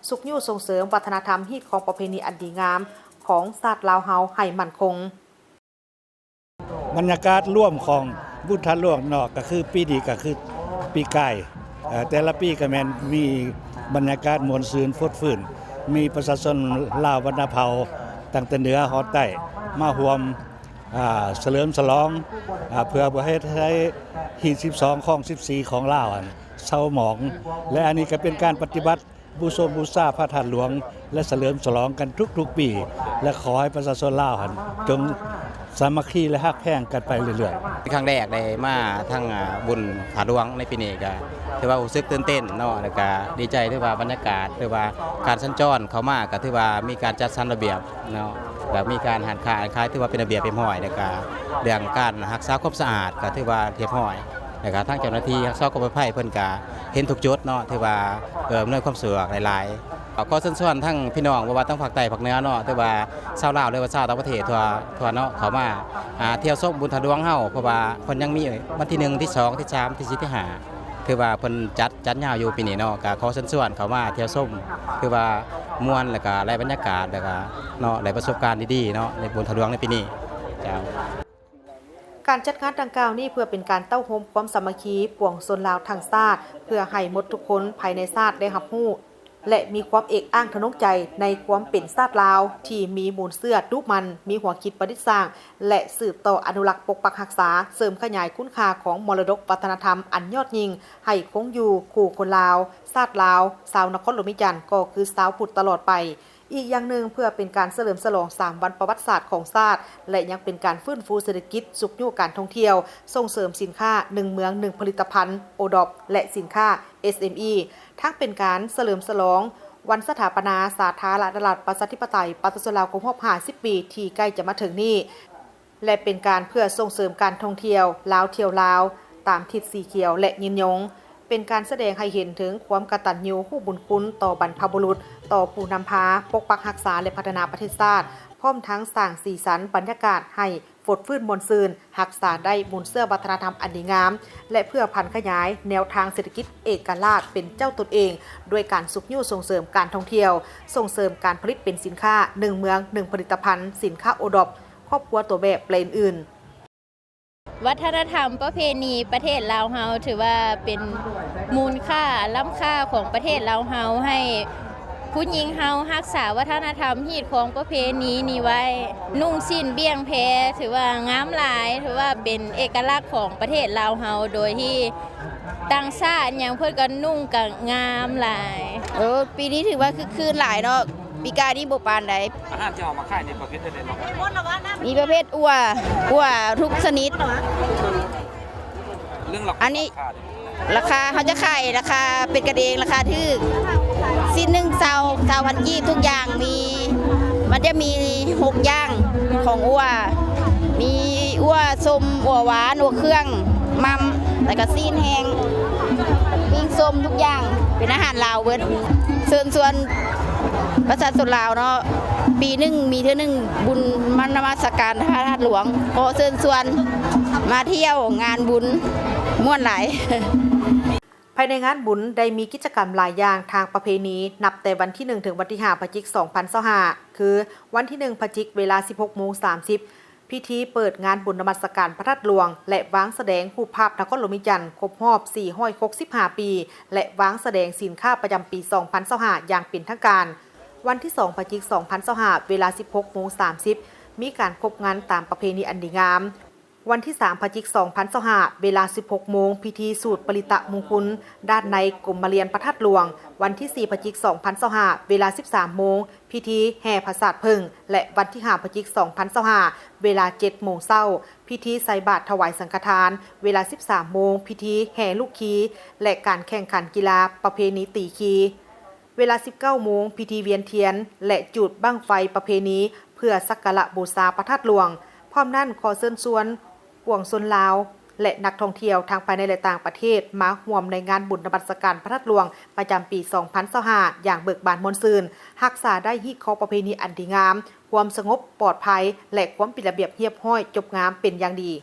ຊຸກຍູ້ສົ່ງເສີມວັດທະນະທຳຮີດຄອງປະເພນີອັນດີງາມຂອງຊາດລາວເຮົາໃຫ້ໝັ້ນຄົງ. ບັນຍາກາດລວມຂອງບຸນທາດຫຼວງເນາະ ກໍຄືປີນີ້ກໍຄືປີກາຍ ເອີ ແຕ່ລະປີກໍແມ່ນມີບັນຍາກາດມ່ວນຊື່ນຟົດຟື້ນ ມີປະຊາຊົນລາວບັນດາເຜົ່າຕັ້ງແຕ່ເໜືອຮອດໃຕ້ມາຮ່ວມ ອ່າ ສະເຫຼີມສະຫຼອງ ອ່າ ເພື່ອບໍ່ເຮັດໃຫ້ຮີດສິບສອງ ຄອງສິບສີ່ຂອງລາວຫັ້ນເສົ້າໝອງ ແລະ ອັນນີ້ກໍເປັນການປະຕິບັດ ບູຊົມບູຊາພະທາດຫຼວງ ແລະ ສະເຫຼີມສະຫຼອງກັນທຸກໆປີ ແລະ ຂໍໃຫ້ປະຊາຊົນລາວຫັ້ນ ຈົ່ງສາມັກຄີ ແລະ ຮັກແພງກັນໄປເລື້ອຍໆ. ຄັ້ງແລກໄດ້ມາທາງ ອ່າ ບຸນທາດຫຼວງໃນປີນີ້ ກໍຖືວ່າຮູ້ສຶກຕື່ນເຕັ້ນເນາະ ແລ້ວກໍດີໃຈ ຖືວ່າບັນຍາກາດ ຖືວ່າການສັນຈອນເຂົ້າມາ ກໍຖືວ່າມີການຈັດສັນລະບຽບເນາະ ແລ້ວມີການຮ້ານຄ້າຮ້ານຂາຍ ຖືວ່າເປັນລະບຽບຮຽບຮ້ອຍ ແລ້ວກໍເລື່ອງການຮັກສາຄວາມສະອາດ ກໍຖືວ່າຮຽບຮ້ອຍ. ແລ້ວກໍທາງເຈົ້າໜ້າທີ່ຮັກສາຄວາມປອດໄພເພິ່ນກໍເຫັນທຸກຈຸດເນາະ ຖືວ່າ ເອີ່ ອຳນວຍຄວາມສະດວກຫຼາຍໆ. ກໍຂໍເຊີນຊວນທັງພີ່ນ້ອງ ບໍ່ວ່າທາງພາກໃຕ້ພາກເໜືອເນາະ ຫຼືວ່າຊາວລາວ ຫຼືວ່າຊາວຕ່າງປະເທດທົ່ວ ທົ່ວເນາະ ເຂົ້າມາ ອ່າ ທ່ຽວຊົມບຸນທາດຫຼວງເຮົາ ເພາະວ່າເພິ່ນຍັງມີວັນທີໜຶ່ງ ທີສອງ ທີສາມ ທີສີ່ ທີຫ້າ ຖືວ່າເພິ່ນຈັດ ຈັດຍາວຢູ່ປີນີ້ເນາະ. ກໍຂໍເຊີນຊວນເຂົ້າມາທ່ຽວຊົມ ຖືວ່າມ່ວນ ແລ້ວກໍໄດ້ບັນຍາກາດ ແລ້ວກໍເນາະ ໄດ້ປະສົບການດີໆເນາະ ໃນບຸນທາດຫຼວງໃນປີນີ້. ເຈົ້າ. ການຈັດງານດັ່ງກ່າວນີ້ ເພື່ອເປັນການເຕົ້າໂຮມຄວາມສາມັກຄີປວງຊົນລາວທັງຊາດ ເພື່ອໃຫ້ໝົດທຸກຄົນພາຍໃນຊາດໄດ້ຮັບຮູ້ ແລະ ມີຄວາມເອກອ້າງທະນົງໃຈໃນຄວາມເປັນຊາດລາວ ທີ່ມີມູນເຊື້ອດຸໝັ່ນ, ມີຫົວຄິດປະດິດສ້າງ ແລະ ສືບຕໍ່ອະນຸລັກປົກປັກຮັກສາ, ເສີມຂະຫຍາຍຄຸນຄ່າຂອງມໍລະດົກວັດທະນະທຳອັນຍອດຍິ່ງໃຫ້ຄົງຢູ່ຄູ່ຄົນລາວ, ຊາດລາວ, ຊາວນະຄອນຫຼວງວຽງຈັນ ກໍຄືຊາວພຸດຕະຫຼອດໄປ. ອີກຢ່າງໜຶ່ງ ເພື່ອເປັນການສະເຫຼີມສະຫຼອງສາມວັນປະຫວັດສາດຂອງຊາດ ແລະ ຍັງເປັນການຟື້ນຟູເສດຖະກິດ, ຊຸກຍູ້ການທ່ອງທ່ຽວ, ສົ່ງເສີມສິນຄ້າໜຶ່ງເມືອງໜຶ່ງຜະລິດຕະພັນ, ໂອດອບ ແລະ ສິນຄ້າ ເອສເອັມອີ ທັງເປັນການສະເຫຼີມສະຫຼອງວັນສະຖາປະນາສາທາລະນະລັດ ປະຊາທິປະໄຕ ປະຊາຊົນລາວ ຄົບຮອບຫ້າສິບປີ ທີ່ໃກ້ຈະມາເຖິງນີ້ ແລະ ເປັນການເພື່ອສົ່ງເສີມການທ່ອງທ່ຽວ ລາວທ່ຽວລາວ ຕາມທິດສີຂຽວ ແລະ ຍືນຍົງ, ເປັນການສະແດງໃຫ້ເຫັນເຖິງຄວາມກະຕັນຍູຮູ້ບຸນຄຸນຕໍ່ບັນພະບຸລຸດ, ຕໍ່ຜູ້ນຳພາປົກປັກຮັກສາ ແລະ ພັດທະນາປະເທດຊາດ, ພ້ອມທັງສ້າງສີສັນບັນຍາກາດໃຫ້ຟົດຟື້ນມ່ວນຊື່ນ, ຮັກສາໄດ້ມູນເຊື້ອວັດທະນະທຳອັນດີງາມ ແລະ ເພື່ອຜັນຂະຫຍາຍແນວທາງເສດຖະກິດເອກະລາດເປັນເຈົ້າຕົນເອງ ດ້ວຍການຊຸກຍູ້ສົ່ງເສີມການທ່ອງທ່ຽວ, ສົ່ງເສີມການຜະລິດເປັນສິນຄ້າໜຶ່ງເມືອງໜຶ່ງຜະລິດຕະພັນ, ສິນຄ້າໂອດອບ, ຄອບຄົວຕົວແບບ ແລະ ອື່ນໆ. ວັດທະນະທຳປະເພນີປະເທດລາວເຮົາ ຖືວ່າເປັນມູນຄ່າລ້ຳຄ່າຂອງປະເທດລາວເຮົາ ໃຫ້ຜູ້ຍິງເຮົາຮັກສາວັດທະນະທຳຮີດຄອງປະເພນີນີ້ໄວ້. ນຸ່ງສິ້ນບ່ຽງແພ ຖືວ່າງາມຫຼາຍ, ຖືວ່າເປັນເອກະລັກຂອງປະເທດລາວເຮົາ ໂດຍທີ່ຕ່າງຊາດຫຍັງເພິ່ນກໍນຸ່ງກໍງາມຫຼາຍ. ເອີ ປີນີ້ຖືວ່າຄຶກຄື້ນຫຼາຍເນາະ. ປີກາຍນີ້ບໍ່ປານໃດ. ອາຫານທີ່ເອົາມາຂາຍນີ້ປະເພດໃດເນາະ? ມີປະເພດອົ່ວ ອົ່ວທຸກຊະນິດ. ເລື່ອງລາຄາ ອັນນີ້ ລາຄາ ເຮົາຈະຂາຍລາຄາເປັນກັນເອງ ລາຄາຖືກ. ຊິ້ນໜຶ່ງ ຊາວ ຊາວພັນກີບ ທຸກຢ່າງມີ. ມັນຈະມີຫົກຢ່າງຂອງອົ່ວ ມີອົ່ວສົ້ມ ອົ່ວຫວານ ອົ່ວເຄື່ອງ ໝ່ຳ ແລ້ວກໍຊີ້ນແຫ້ງ ປີ້ງສົ້ມ ທຸກຢ່າງເປັນອາຫານລາວເບິດ. ເຊີນຊວນ ປະຊາຊົນລາວເນາະ ປີໜຶ່ງມີເທື່ອໜຶ່ງ ບຸນມານະມັດສະການພະທາດຫຼວງ ຂໍເຊີນຊວນມາທ່ຽວງານບຸນ ມ່ວນຫຼາຍ. ພາຍໃນງານບຸນໄດ້ມີກິດຈະກຳຫຼາຍຢ່າງທາງປະເພນີ ນັບແຕ່ວັນທີໜຶ່ງ ເຖິງວັນທີຫ້າ ພະຈິກ ສອງພັນຊາວຫ້າ ຄື ວັນທີໜຶ່ງ ພະຈິກ ເວລາ ສິບຫົກໂມງສາມສິບ ພິທີເປີດງານບຸນນະມັດສະການພະທາດຫຼວງ ແລະ ວາງສະແດງຮູບພາບນະຄອນຫຼວງວຽງຈັນຄົບຮອບສີ່ຮ້ອຍຫົກສິບຫ້າປີ ແລະ ວາງສະແດງສິນຄ້າປະຈຳປີສອງພັນຊາວຫ້າຢ່າງເປັນທາງການ. ວັນທີສອງ ພະຈິກ ສອງພັນຊາວຫ້າ ເວລາ ສິບຫົກໂມງສາມສິບ ມີການຄົບງັນຕາມປະເພນີອັນດີງາມ. ວັນທີສາມ ພະຈິກ ສອງພັນຊາວຫ້າ ເວລາ ສິບຫົກໂມງ ພິທີສູດປະລິຕະມຸງຄຸນດ້ານໃນກົມມະລຽນພະທາດຫຼວງ. ວັນທີສີ່ ພະຈິກ ສອງພັນຊາວຫ້າ ເວລາ ສິບສາມໂມງ ພິທີແຫ່ຜາສາດເຜິ້ງ ແລະ ວັນທີຫ້າ ພະຈິກ ສອງພັນຊາວຫ້າ ເວລາ ເຈັດໂມງເຊົ້າ ພິທີໃສ່ບາດຖວາຍສັງຄະທານ, ເວລາ ສິບສາມໂມງ ພິທີແຫ່ລູກຄີ ແລະ ການແຂ່ງຂັນກິລາປະເພນີຕີຄີ, ເວລາ ສິບເກົ້າໂມງ ພິທີວຽນທຽນ ແລະ ຈູດບັ້ງໄຟປະເພນີ ເພື່ອສັກກາລະບູຊາພະທາດຫຼວງ. ພ້ອມນັ້ນ ຂໍເຊີນຊວນປວງຊົນລາວ ແລະ ນັກທ່ອງທ່ຽວທັງພາຍໃນ ແລະ ຕ່າງປະເທດ ມາຮ່ວມໃນງານບຸນນະມັດສະການພະທາດຫຼວງປະຈຳປີສອງພັນຊາວຫ້າຢ່າງເບີກບານມ່ວນຊື່ນ, ຮັກສາໄດ້ຮີດຄອງປະເພນີອັນດີງາມ, ຄວາມສະຫງົບປອດໄພ ແລະ ຄວາມເປັນລະບຽບຮຽບຮ້ອຍຈົບງາມເປັນຢ່າງດີ.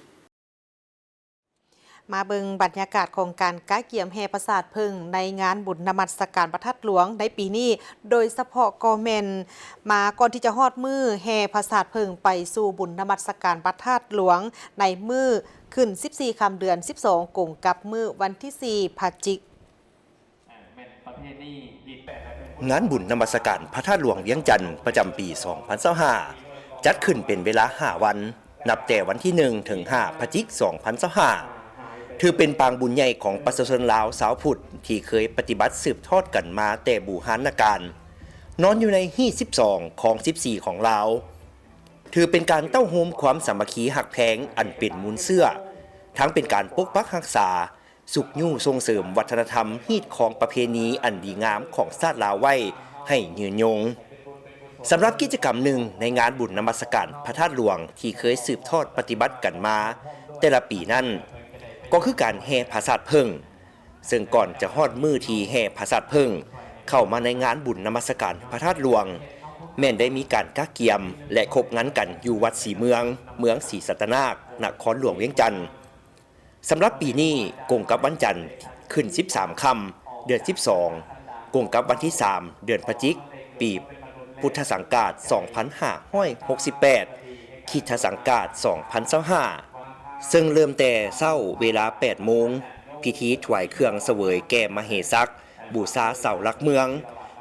ມາເບິ່ງບັນຍາກາດຂອງການກະກຽມແຫ່ຜາສາດເຜິ້ງໃນງານບຸນນະມັດສະການພະທາດຫຼວງໃນປີນີ້, ໂດຍສະເພາະກໍແມ່ນມາກ່ອນທີ່ຈະຮອດມື້ແຫ່ຜາສາດເຜິ້ງໄປສູ່ບຸນນະມັດສະການພະທາດຫຼວງໃນມື້ຂຶ້ນສິບສີ່ຄ່ຳເດືອນສິບສອງ ກົງກັບມື້ວັນທີສີ່ ພະຈິກ. ງານບຸນນະມັດສະການພະທາດຫຼວງວຽງຈັນປະຈຳປີສອງພັນຊາວຫ້າ ຈັດຂຶ້ນເປັນເວລາຫ້າວັນ, ນັບແຕ່ວັນທີໜຶ່ງ ເຖິງ ຫ້າ ພະຈິກ ສອງພັນຊາວຫ້າ ຖືເປັນປາງບຸນໃຫຍ່ຂອງປະຊາຊົນລາວຊາວພຸດ ທີ່ເຄີຍປະຕິບັດສືບທອດກັນມາແຕ່ບູຮານນະການ, ນອນຢູ່ໃນຮີດສິບສອງ ຄອງສິບສີ່ຂອງລາວ. ຖືເປັນການເຕົ້າໂຮມຄວາມສາມັກຄີຮັກແພງອັນເປັນມູນເຊື້ອ, ທັງເປັນການປົກປັກຮັກສາ, ຊຸກຍູ້ສົ່ງເສີມວັດທະນະທຳ, ຮີດຄອງປະເພນີອັນດີງາມຂອງຊາດລາວໄວ້ໃຫ້ຍືນຍົງ. ສຳລັບກິດຈະກຳໜຶ່ງໃນງານບຸນນະມັດສະການພະທາດຫຼວງທີ່ເຄີຍສືບທອດປະຕິບັດກັນມາແຕ່ລະປີນັ້ນ, ກໍຄືການແຫ່ຜາສາດເຜິ້ງ, ເຊິ່ງກ່ອນຈະຮອດມື້ທີ່ແຫ່ຜາສາດເຜິ້ງເຂົ້າມາໃນງານບຸນນະມັດສະການພະທາດຫຼວງ, ແມ່ນໄດ້ມີການກະກຽມ ແລະ ຄົບງັນກັນຢູ່ວັດສີເມືອງ, ເມືອງສີສັດຕະນາກ, ນະຄອນຫຼວງວຽງຈັນ. ສຳລັບປີນີ້ກົງກັບວັນຈັນຂຶ້ນສິບສາມຄ່ຳ ເດືອນສິບສອງ, ກົງກັບວັນທີສາມ ເດືອນພະຈິກ ປີພຸດທະສັງກາດສອງພັນຫ້າຮ້ອຍຫົກສິບແປດ ຄຣິສຕະສັງກາດສອງພັນຊາວຫ້າ ເຊິ່ງເລີ່ມແຕ່ເຊົ້າເວລາແປດໂມງ, ພິທີຖວາຍເຄື່ອງສະເຫວີຍແກ່ມະເຫສັກ ບູຊາເສົາຫຼັກເມືອງ.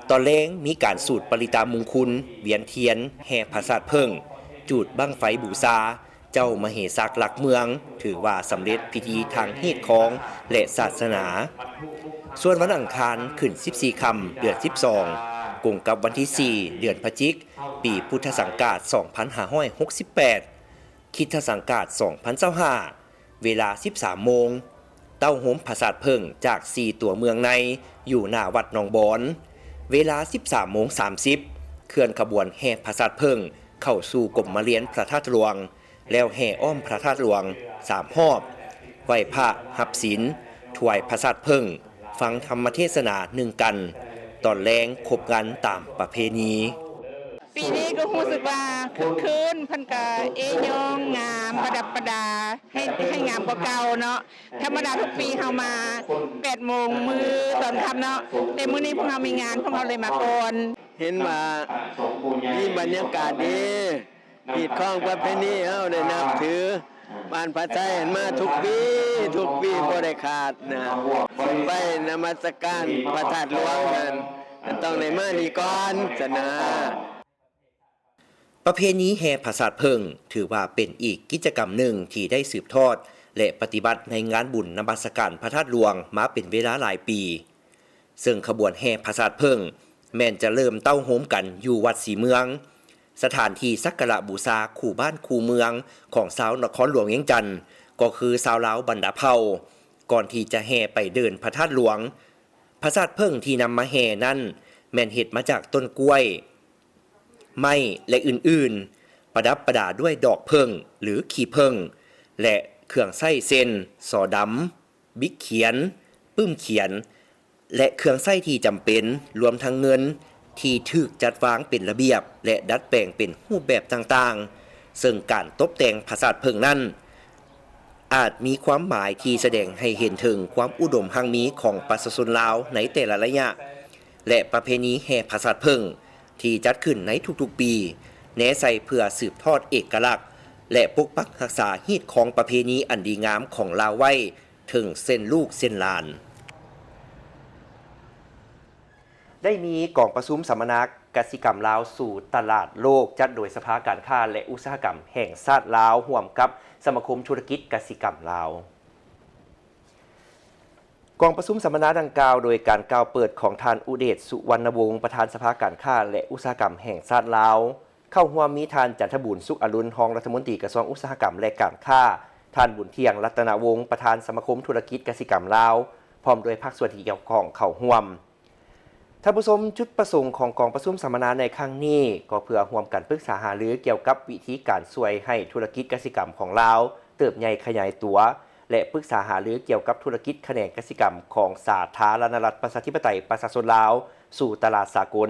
ຕອນແລງມີການສູດປະລິຕາມຸງຄຸນ, ວຽນທຽນ, ແຫ່ຜາສາດເຜິ້ງ, ຈູດບັ້ງໄຟບູຊາ ເຈົ້າມະເຫສັກຫຼັກເມືອງ ຖືວ່າສຳເລັດພິທີທາງຮີດຄອງ ແລະ ສາສະໜາ. ສ່ວນວັນອັງຄານ ຂຶ້ນສິບສີ່ຄ່ຳ ເດືອນສິບສອງ ກົງກັບວັນທີສີ່ ເດືອນພະຈິກ ປີພຸດທະສັງກາດສອງພັນຫ້າຮ້ອຍຫົກສິບແປດ ຄຣິສຕະສັງກາດສອງພັນຊາວຫ້າ ເວລາສິບສາມໂມງ, ເຕົ້າໂຮມຜາສາດເຜິ້ງຈາກສີ່ຕົວເມືອງໃນ ຢູ່ໜ້າວັດໜອງບອນ. ເວລາສິບສາມໂມງສາມສິບ ເຄື່ອນຂະບວນແຫ່ຜາສາດເຜິ້ງເຂົ້າສູ່ກົມມະລຽນພະທາດຫຼວງ ແລ້ວແຫ່ອ້ອມພະທາດຫຼວງສາມຮອບ, ໄຫວ້ພະ, ຮັບສິນ, ຖວາຍຜາສາດເຜິ້ງ, ຟັງທຳມະເທສະໜາໜຶ່ງກັນ. ຕອນແລງຄົບງັນຕາມປະເພນີ. ປີນີ້ກໍຮູ້ສຶກວ່າຄຶກຄື້ນ, ເພິ່ນກະເອ້ຍ້ອງງາມ, ປະດັບປະດາໃຫ້, ໃຫ້ງາມກວ່າເກົ່າເນາະ. ທຳມະດາທຸກປີເຮົາມາແປດໂມງມື້ຕອນຄ່ຳເນາະ, ແຕ່ມື້ນີ້ພວກເຮົາມີງານ, ພວກເຮົາເລີຍມາກ່ອນ. ເຫັນວ່າມີບັນຍາກາດດີ, ຮີດຄອງປະເພນີເຮົາໄດ້ນັບຖື. ບ້ານພະໄຊຫັ້ນມາທຸກປີ, ທຸກປີບໍ່ໄດ້ຂາດນະ. ໄປນະມັດສະການພະທາດຫຼວງນັ້ນ, ມັນຕ້ອງໄດ້ມານີ້ກ່ອນຊັ້ນນະ. ປະເພນີແຫ່ຜາສາດເຜິ້ງ ຖືວ່າເປັນອີກກິດຈະກຳໜຶ່ງທີ່ໄດ້ສືບທອດ ແລະ ປະຕິບັດໃນງານບຸນນະມັດສະການພະທາດຫຼວງມາເປັນເວລາຫຼາຍປີ. ເຊິ່ງຂະບວນແຫ່ຜາສາດເຜິ້ງ ແມ່ນຈະເລີ່ມເຕົ້າໂຮມກັນຢູ່ວັດສີເມືອງ, ສະຖານທີ່ສັກກາລະບູຊາຄູ່ບ້ານຄູ່ເມືອງຂອງຊາວນະຄອນຫຼວງວຽງຈັນ, ກໍຄືຊາວລາວບັນດາເຜົ່າ. ກ່ອນທີ່ຈະແຫ່ໄປເດີ່ນພະທາດຫຼວງ, ຜາສາດເຜິ້ງທີ່ນຳມາແຫ່ນັ້ນ ແມ່ນເຮັດມາຈາກຕົ້ນກ້ວຍ, ໄມ້ ແລະ ອື່ນໆ, ປະດັບປະດາດ້ວຍດອກເຜິ້ງ ຫຼື ຂີ້ເຜິ້ງ ແລະ ເຄື່ອງໃຊ້ເຊັ່ນ ສໍດຳ, ບິກຂຽນ, ປຶ້ມຂຽນ ແລະ ເຄື່ອງໃຊ້ທີ່ຈຳເປັນ, ລວມທັງເງິນທີ່ຖືກຈັດວາງເປັນລະບຽບ ແລະ ດັດແປງເປັນຮູບແບບຕ່າງໆ. ເຊິ່ງການຕົບແຕ່ງຜາສາດເຜິ້ງນັ້ນ ອາດມີຄວາມໝາຍທີ່ສະແດງໃຫ້ເຫັນເຖິງຄວາມອຸດົມຮັ່ງມີຂອງປະຊາຊົນລາວໃນແຕ່ລະໄລຍະ ແລະ ປະເພນີແຫ່ຜາສາດເຜິ້ງທີ່ຈັດຂຶ້ນໃນທຸກໆປີ ແນໃສ່ເພື່ອສືບທອດເອກະລັກ ແລະ ປົກປັກຮັກສາຮີດຄອງປະເພນີອັນດີງາມຂອງລາວໄວ້ເຖິງເຊັ່ນລູກເຊັ່ນຫຼານ. ໄດ້ມີກອງປະຊຸມສຳມະນາກະສິກຳລາວສູ່ຕະຫຼາດໂລກ ຈັດໂດຍສະພາການຄ້າ ແລະ ອຸດສາຫະກຳແຫ່ງຊາດລາວ ຮ່ວມກັບສະມາຄົມທຸລະກິດກະສິກຳລາວ. ກອງປະຊຸມສຳມະນາດັ່ງກ່າວ ໂດຍການກ່າວເປີດຂອງທ່ານ ອຸເດດ ສຸວັນນະວົງ ປະທານສະພາການຄ້າ ແລະ ອຸດສາຫະກຳແຫ່ງຊາດລາວ. ເຂົ້າຮ່ວມມີທ່ານ ຈັນທະບູນ ສຸກອະລຸນ ຮອງລັດຖະມົນຕີກະຊວງອຸດສາຫະກຳ ແລະ ການຄ້າ, ທ່ານ ບຸນທ່ຽງ ລັດຕະນະວົງ ປະທານສະມາຄົມທຸລະກິດກະສິກຳລາວ ພ້ອມດ້ວຍພາກສ່ວນທີ່ກ່ຽວຂ້ອງເຂົ້າຮ່ວມ. ທ່ານຜູ້ຊົມ, ຈຸດປະສົງຂອງກອງປະຊຸມສຳມະນາໃນຄັ້ງນີ້ ກໍເພື່ອຮ່ວມກັນປຶກສາຫາລືກ່ຽວກັບວິທີການຊ່ວຍໃຫ້ທຸລະກິດກະສິກຳຂອງລາວເຕີບໃຫຍ່ຂະຫຍາຍຕົວ ແລະ ປຶກສາຫາລືກ່ຽວກັບທຸລະກິດຂະແໜງກະສິກຳຂອງສາທາລະນະລັດ ປະຊາທິປະໄຕ ປະຊາຊົນລາວ ສູ່ຕະຫຼາດສາກົນ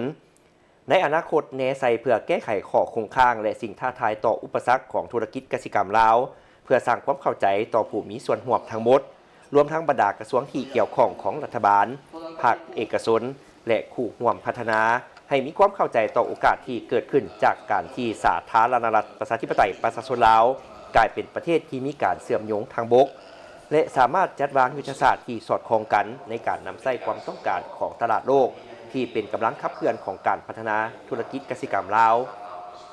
ໃນອະນາຄົດ ແນໃສ່ເພື່ອແກ້ໄຂຂໍ້ຄົງຄ້າງ ແລະ ສິ່ງທ້າທາຍຕໍ່ອຸປະສັກຂອງທຸລະກິດກະສິກຳລາວ, ເພື່ອສ້າງຄວາມເຂົ້າໃຈຕໍ່ຜູ້ມີສ່ວນຮ່ວມທັງໝົດ, ລວມທັງບັນດາກະຊວງທີ່ກ່ຽວຂ້ອງຂອງລັດຖະບານ, ພາກເອກະຊົນ ແລະ ຄູ່ຮ່ວມພັດທະນາ, ໃຫ້ມີຄວາມເຂົ້າໃຈຕໍ່ໂອກາດທີ່ເກີດຂຶ້ນຈາກການທີ່ສາທາລະນະລັດ ປະຊາທິປະໄຕ ປະຊາຊົນລາວ ກາຍເປັນປະເທດທີ່ມີການເຊື່ອມໂຍງທາງບົກ ແລະ ສາມາດຈັດວາງຍຸດທະສາດທີ່ສອດຄ່ອງກັນໃນການນຳໃຊ້ຄວາມຕ້ອງການຂອງຕະຫຼາດໂລກ ທີ່ເປັນກຳລັງຂັບເຄື່ອນຂອງການພັດທະນາທຸລະກິດກະສິກຳລາວ,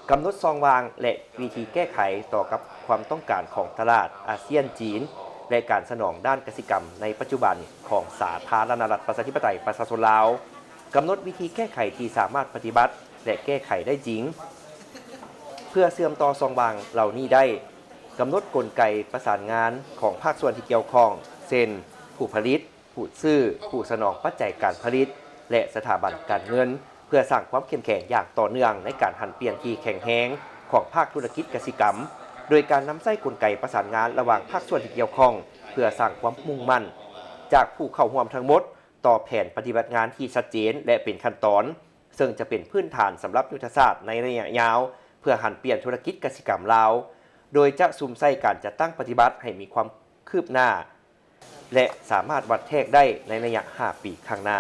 ກຳນົດຊ່ອງວ່າງ ແລະ ວິທີແກ້ໄຂຕໍ່ກັບຄວາມຕ້ອງການຂອງຕະຫຼາດອາຊຽນ-ຈີນ ແລະ ການສະໜອງດ້ານກະສິກຳໃນປັດຈຸບັນຂອງສາທາລະນະລັດ ປະຊາທິປະໄຕ ປະຊາຊົນລາວ, ກຳນົດວິທີແກ້ໄຂທີ່ສາມາດປະຕິບັດ ແລະ ແກ້ໄຂໄດ້ຈິງ. ເພື່ອເຊື່ອມຕໍ່ຊ່ອງວ່າງເຫຼົ່ານີ້ໄດ້, ກຳນົດກົນໄກປະສານງານຂອງພາກສ່ວນທີ່ກ່ຽວຂ້ອງ ເຊັ່ນ ຜູ້ຜະລິດ, ຜູ້ຊື້, ຜູ້ສະໜອງປັດໄຈການຜະລິດ ແລະ ສະຖາບັນການເງິນ, ເພື່ອສ້າງຄວາມເຂັ້ມແຂງຢ່າງຕໍ່ເນື່ອງໃນການຫັນປ່ຽນທີ່ແຂງແຮງຂອງພາກທຸລະກິດກະສິກຳ, ໂດຍການນຳໃຊ້ກົນໄກປະສານງານລະຫວ່າງພາກສ່ວນທີ່ກ່ຽວຂ້ອງ, ພື່ອສ້າງຄວາມມຸ່ງໝັ້ນຈາກຜູ້ເຂົ້າຮ່ວມທັງໝົດຕໍ່ແຜນປະຕິບັດງານທີ່ຊັດເຈນ ແລະ ເປັນຂັ້ນຕອນ, ເຊິ່ງຈະເປັນພື້ນຖານສຳລັບຍຸດທະສາດໃນໄລຍະຍາວ ເພື່ອຫັນປ່ຽນທຸລະກິດກະສິກຳລາວ, ໂດຍຈະສຸມໃສ່ການຈັດຕັ້ງປະຕິບັດໃຫ້ມີຄວາມຄືບໜ້າ ແລະ ສາມາດວັດແທກໄດ້ໃນໄລຍະຫ້າປີຂ້າງໜ້າ.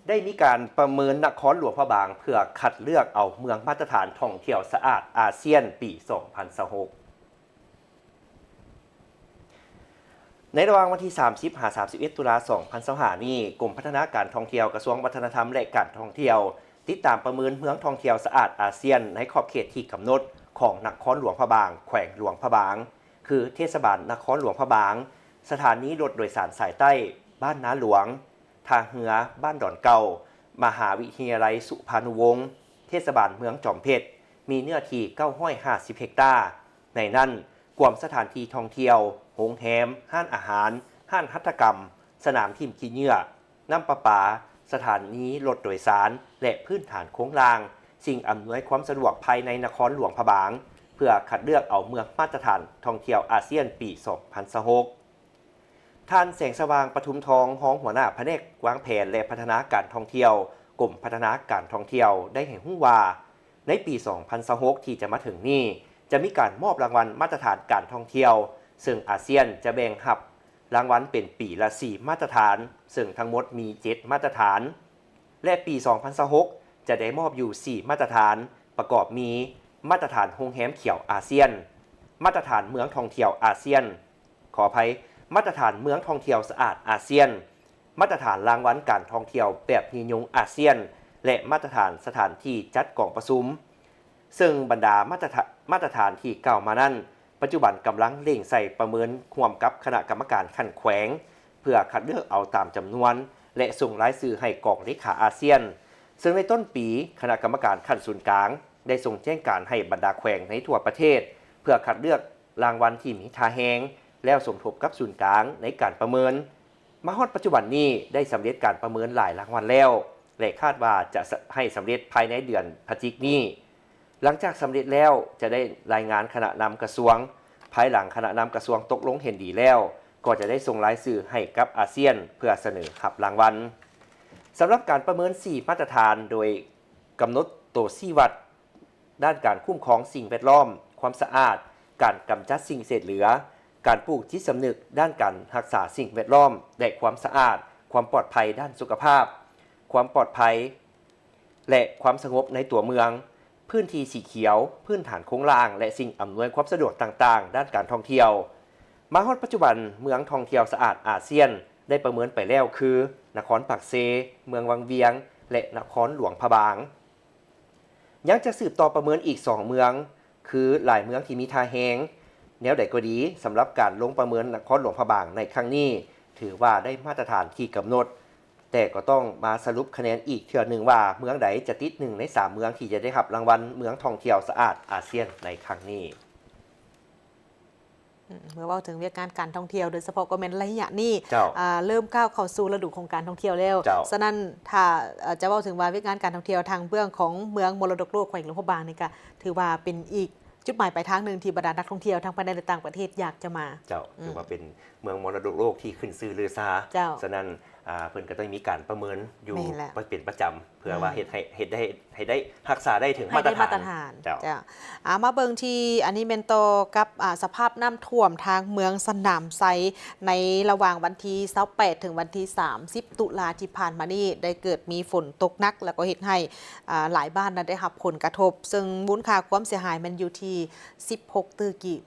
ໄດ້ມີການປະເມີນນະຄອນຫຼວງພະບາງ ເພື່ອຄັດເລືອກເອົາເມືອງມາດຕະຖານທ່ອງທ່ຽວສະອາດອາຊຽນປີສອງພັນຊາວຫົກ. ໃນລະຫວ່າງວັນທີສາມສິບ ຫາ ສາມສິບເອັດ ຕຸລາ ສອງພັນຊາວຫ້ານີ້, ກົມພັດທະນາການທ່ອງທ່ຽວ ກະຊວງວັດທະນະທຳ ແລະ ການທ່ອງທ່ຽວ ຕິດຕາມປະເມີນເມືອງທ່ອງທ່ຽວສະອາດອາຊຽນ ໃນຂອບເຂດທີ່ກຳນົດຂອງນະຄອນຫຼວງພະບາງ, ແຂວງຫຼວງພະບາງ ຄື ເທດສະບານນະຄອນຫຼວງພະບາງ, ສະຖານີລົດໂດຍສານສາຍໃຕ້ບ້ານນາຫຼວງ, ທ່າເຮືອບ້ານດອນເກົ່າ, ມະຫາວິທະຍາໄລສຸພານຸວົງ, ເທດສະບານເມືອງຈອມເພັດ, ມີເນື້ອທີ່ເກົ້າຮ້ອຍຫ້າສິບເຮັກຕາ. ໃນນັ້ນ ກວມສະຖານທີ່ທ່ອງທ່ຽວ, ໂຮງແຮມ, ຮ້ານອາຫານ, ຮ້ານຫັດຖະກຳ, ສະໜາມຖິ້ມຂີ້ເຫຍື້ອ, ນ້ຳປະປາ, ສະຖານີລົດໂດຍສານ ແລະ ພື້ນຖານໂຄງລ່າງ, ສິ່ງອຳນວຍຄວາມສະດວກພາຍໃນນະຄອນຫຼວງພະບາງ ເພື່ອຄັດເລືອກເອົາເມືອງມາດຕະຖານທ່ອງທ່ຽວອາຊຽນປີສອງພັນຊາວຫົກ. ທ່ານ ແສງສະຫວ່າງ ປະທຸມທອງ, ຮອງຫົວໜ້າພະແນກວາງແຜນ ແລະ ພັດທະນາການທ່ອງທ່ຽວ, ກົມພັດທະນາການທ່ອງທ່ຽວ ໄດ້ໃຫ້ຮູ້ວ່າ ໃນປີສອງພັນຊາວຫົກທີ່ຈະມາເຖິງນີ້ ຈະມີການມອບລາງວັນມາດຕະຖານການທ່ອງທ່ຽວ, ເຊິ່ງອາຊຽນຈະແບ່ງຮັບລາງວັນເປັນປີລະສີ່ມາດຕະຖານ, ເຊິ່ງທັງໝົດມີເຈັດມາດຕະຖານ ແລະ ປີສອງພັນຊາວຫົກຈະໄດ້ມອບຢູ່ສີ່ມາດຕະຖານ, ປະກອບມີ ມາດຕະຖານໂຮງແຮມຂຽວອາຊຽນ, ມາດຕະຖານເມືອງທ່ອງທ່ຽວອາຊຽນ, ຂໍອະໄພ, ມາດຕະຖານເມືອງທ່ອງທ່ຽວສະອາດອາຊຽນ, ມາດຕະຖານລາງວັນການທ່ອງທ່ຽວແບບຍືນຍົງອາຊຽນ ແລະ ມາດຕະຖານສະຖານທີ່ຈັດກອງປະຊຸມ. ເຊິ່ງບັນດາມາດຕະຖາ ມາດຕະຖານທີ່ກ່າວມານັ້ນ, ປັດຈຸບັນກຳລັງເລັ່ງໃສ່ປະເມີນຮ່ວມກັບຄະນະກຳມະການຂັ້ນແຂວງ ເພື່ອຄັດເລືອກເອົາຕາມຈຳນວນ ແລະ ສົ່ງລາຍຊື່ໃຫ້ກອງເລຂາອາຊຽນ. ເຊິ່ງໃນຕົ້ນປີ, ຄະນະກຳມະການຂັ້ນສູນກາງໄດ້ສົ່ງແຈ້ງການໃຫ້ບັນດາແຂວງໃນທົ່ວປະເທດ ເພື່ອຄັດເລືອກລາງວັນທີ່ມີທ່າແຮງ ແລ້ວສົມທົບກັບສູນກາງໃນການປະເມີນ. ມາຮອດປັດຈຸບັນນີ້ໄດ້ສຳເລັດການປະເມີນຫຼາຍລາງວັນແລ້ວ ແລະ ຄາດວ່າຈະສະ ໃຫ້ສຳເລັດພາຍໃນເດືອນພະຈິກນີ້. ຫຼັງຈາກສຳເລັດແລ້ວ ຈະໄດ້ລາຍງານຄະນະນຳກະຊວງ. ພາຍຫຼັງຄະນະນຳກະຊວງຕົກລົງເຫັນດີແລ້ວ, ກໍຈະໄດ້ສົ່ງລາຍຊື່ໃຫ້ກັບອາຊຽນເພື່ອສະເໜີຮັບລາງວັນ. ສຳລັບການປະເມີນສີ່ມາດຕະຖານ ໂດຍກຳນົດໂຕຊີ້ວັດ ດ້ານການຄຸ້ມຄອງສິ່ງແວດລ້ອມ, ຄວາມສະອາດ, ການກຳຈັດສິ່ງເສດເຫຼືອ, ການປູກຈິດສຳນຶກດ້ານການຮັກສາສິ່ງແວດລ້ອມ ແລະ ຄວາມສະອາດ, ຄວາມປອດໄພດ້ານສຸຂະພາບ, ຄວາມປອດໄພ ແລະ ຄວາມສະຫງົບໃນຕົວເມືອງ, ພື້ນທີ່ສີຂຽວ, ພື້ນຖານໂຄງລ່າງ ແລະ ສິ່ງອຳນວຍຄວາມສະດວກຕ່າງໆ ດ້ານການທ່ອງທ່ຽວ. ມາຮອດປັດຈຸບັນ, ເມືອງທ່ອງທ່ຽວສະອາດອາຊຽນໄດ້ປະເມີນໄປແລ້ວຄື ນະຄອນປາກເຊ, ເມືອງວັງວຽງ ແລະ ນະຄອນຫຼວງພະບາງ. ຍັງຈະສືບຕໍ່ປະເມີນອີກສອງເມືອງ ຄືຫຼາຍເມືອງທີ່ມີທ່າແຮງ. ແນວໃດກໍດີ, ສຳລັບການລົງປະເມີນນະຄອນຫຼວງພະບາງໃນຄັ້ງນີ້ ຖືວ່າໄດ້ມາດຕະຖານທີ່ກຳນົດ, ແຕ່ກໍຕ້ອງມາສະຫຼຸບຄະແນນອີກເທື່ອໜຶ່ງວ່າ ເມືອງໃດຈະຕິດໜຶ່ງໃນສາມເມືອງທີ່ຈະໄດ້ຮັບລາງວັນເມືອງທ່ອງທ່ຽວສະອາດອາຊຽນໃນຄັ້ງນີ້. ອືມ ເມື່ອເວົ້າເຖິງວຽກງານການທ່ອງທ່ຽວ ໂດຍສະເພາະກໍແມ່ນໄລຍະນີ້ ເຈົ້າ ອ່າ ເລີ່ມກ້າວເຂົ້າສູ່ລະດູຂອງການທ່ອງທ່ຽວແລ້ວ. ເຈົ້າ ສະນັ້ນ ຖ້າ ເອີ່ ຈະເວົ້າເຖິງວ່າວຽກງານການທ່ອງທ່ຽວທາງເບື້ອງຂອງເມືອງມໍລະດົກໂລກແຂວງຫຼວງພະບາງນີ້ ກະຖືວ່າເປັນອີກຈຸດໝາຍປາຍທາງໜຶ່ງທີ່ບັນດານັກທ່ອງທ່ຽວທັງພາຍໃນ ແລະ ຕ່າງປະເທດຢາກຈະມາ. ເຈົ້າ ອືມ ຖືວ່າເປັນເມືອງມໍລະດົກໂລກທີ່ຂຶ້ນຊື່ລືຊາ. ເຈົ້າ ສະນັ້ນ ອ່າ ເພິ່ນກໍຕ້ອງມີການປະເມີນຢູ່ ແມ່ນແຫຼະ ເປັນປະຈຳ ເພື່ອວ່າ ອືມ ເຮັດໃຫ້ ເຮັດໄດ້ ໃຫ້ໄດ້ຮັກສາໄດ້ເຖິງມາດຕະຖານ. ເຈົ້າ ອ່າ ມາເບິ່ງທີ່ ອັນນີ້ແມ່ນຕໍ່ກັບ ອ່າ ສະພາບນ້ຳຖ້ວມທາງເມືອງສະໜາມໄຊ ໃນລະຫວ່າງວັນທີຊາວແປດ ເຖິງວັນທີສາມສິບ ຕຸລາທີ່ຜ່ານມານີ້ ໄດ້ເກີດມີຝົນຕົກໜັກ ແລ້ວກໍເຮັດໃຫ້ ອ່າ ຫຼາຍບ້ານນັ້ນໄດ້ຮັບຜົນກະທົບ ເຊິ່ງມູນຄ່າຄວາມເສຍຫາຍແມ່ນຢູ່ທີ່ສິບຫົກຕື້ກີບ.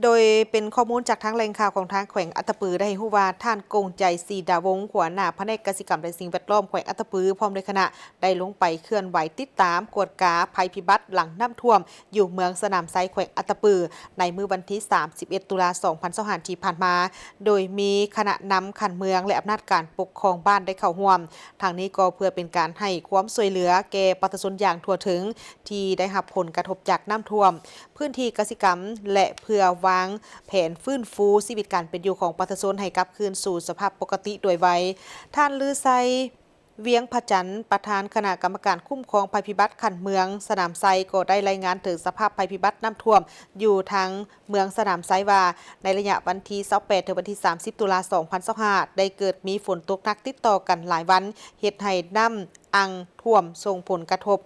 ໂດຍເປັນຂໍ້ມູນຈາກທາງແຫຼ່ງຂ່າວຂອງທາງແຂວງອັດຕະປື ໄດ້ໃຫ້ຮູ້ວ່າ ທ່ານ ກົງໃຈ ສີດາວົງ ຫົວໜ້າພະແນກກະສິກຳ ແລະ ສິ່ງແວດລ້ອມແຂວງອັດຕະປື ພ້ອມດ້ວຍຄະນະ ໄດ້ລົງໄປເຄື່ອນໄຫວຕິດຕາມກວດກາໄພພິບັດຫຼັງນ້ຳຖ້ວມ ຢູ່ເມືອງສະໜາມໄຊ ແຂວງອັດຕະປື ໃນມື້ວັນທີສາມສິບເອັດ ຕຸລາ ສອງພັນຊາວຫ້າ ທີ່ຜ່ານມາ, ໂດຍມີຄະນະນຳຂັ້ນເມືອງ ແລະ ອຳນາດການປົກຄອງບ້ານໄດ້ເຂົ້າຮ່ວມ. ທາງນີ້ກໍເພື່ອເປັນການໃຫ້ຄວາມຊ່ວຍເຫຼືອແກ່ປະຊາຊົນຢ່າງທົ່ວເຖິງ ທີ່ໄດ້ຮັບຜົນກະທົບຈາກນ້ຳຖ້ວມ ພື້ນທີ່ກະສິກຳ ແລະ ເພື່ອວາງແຜນຟື້ນຟູຊີວິດການເປັນຢູ່ຂອງປະຊາຊົນໃຫ້ກັບຄືນສູ່ສະພາບປົກກະຕິໂດຍໄວ. ທ່ານ ລືໄຊ ວຽງພະຈັນ, ປະທານຄະນະກຳມະການຄຸ້ມຄອງໄພພິບັດຂັ້ນເມືອງສະໜາມໄຊ ກໍໄດ້ລາຍງານເຖິງສະພາບໄພພິບັດນ້ຳຖ້ວມຢູ່ທາງເມືອງສະໜາມໄຊວ່າ, ໃນໄລຍະວັນທີຊາວແປດ ເຖິງວັນທີສາມສິບ ຕຸລາ ສອງພັນຊາວຫ້າ ໄດ້ເກີດມີຝົນຕົກໜັກຕິດຕໍ່ກັນຫຼາຍວັນ, ເຮັດໃຫ້ນ້ຳອັ່ງຖ້ວມ ສົ່ງຜົນກະທົບ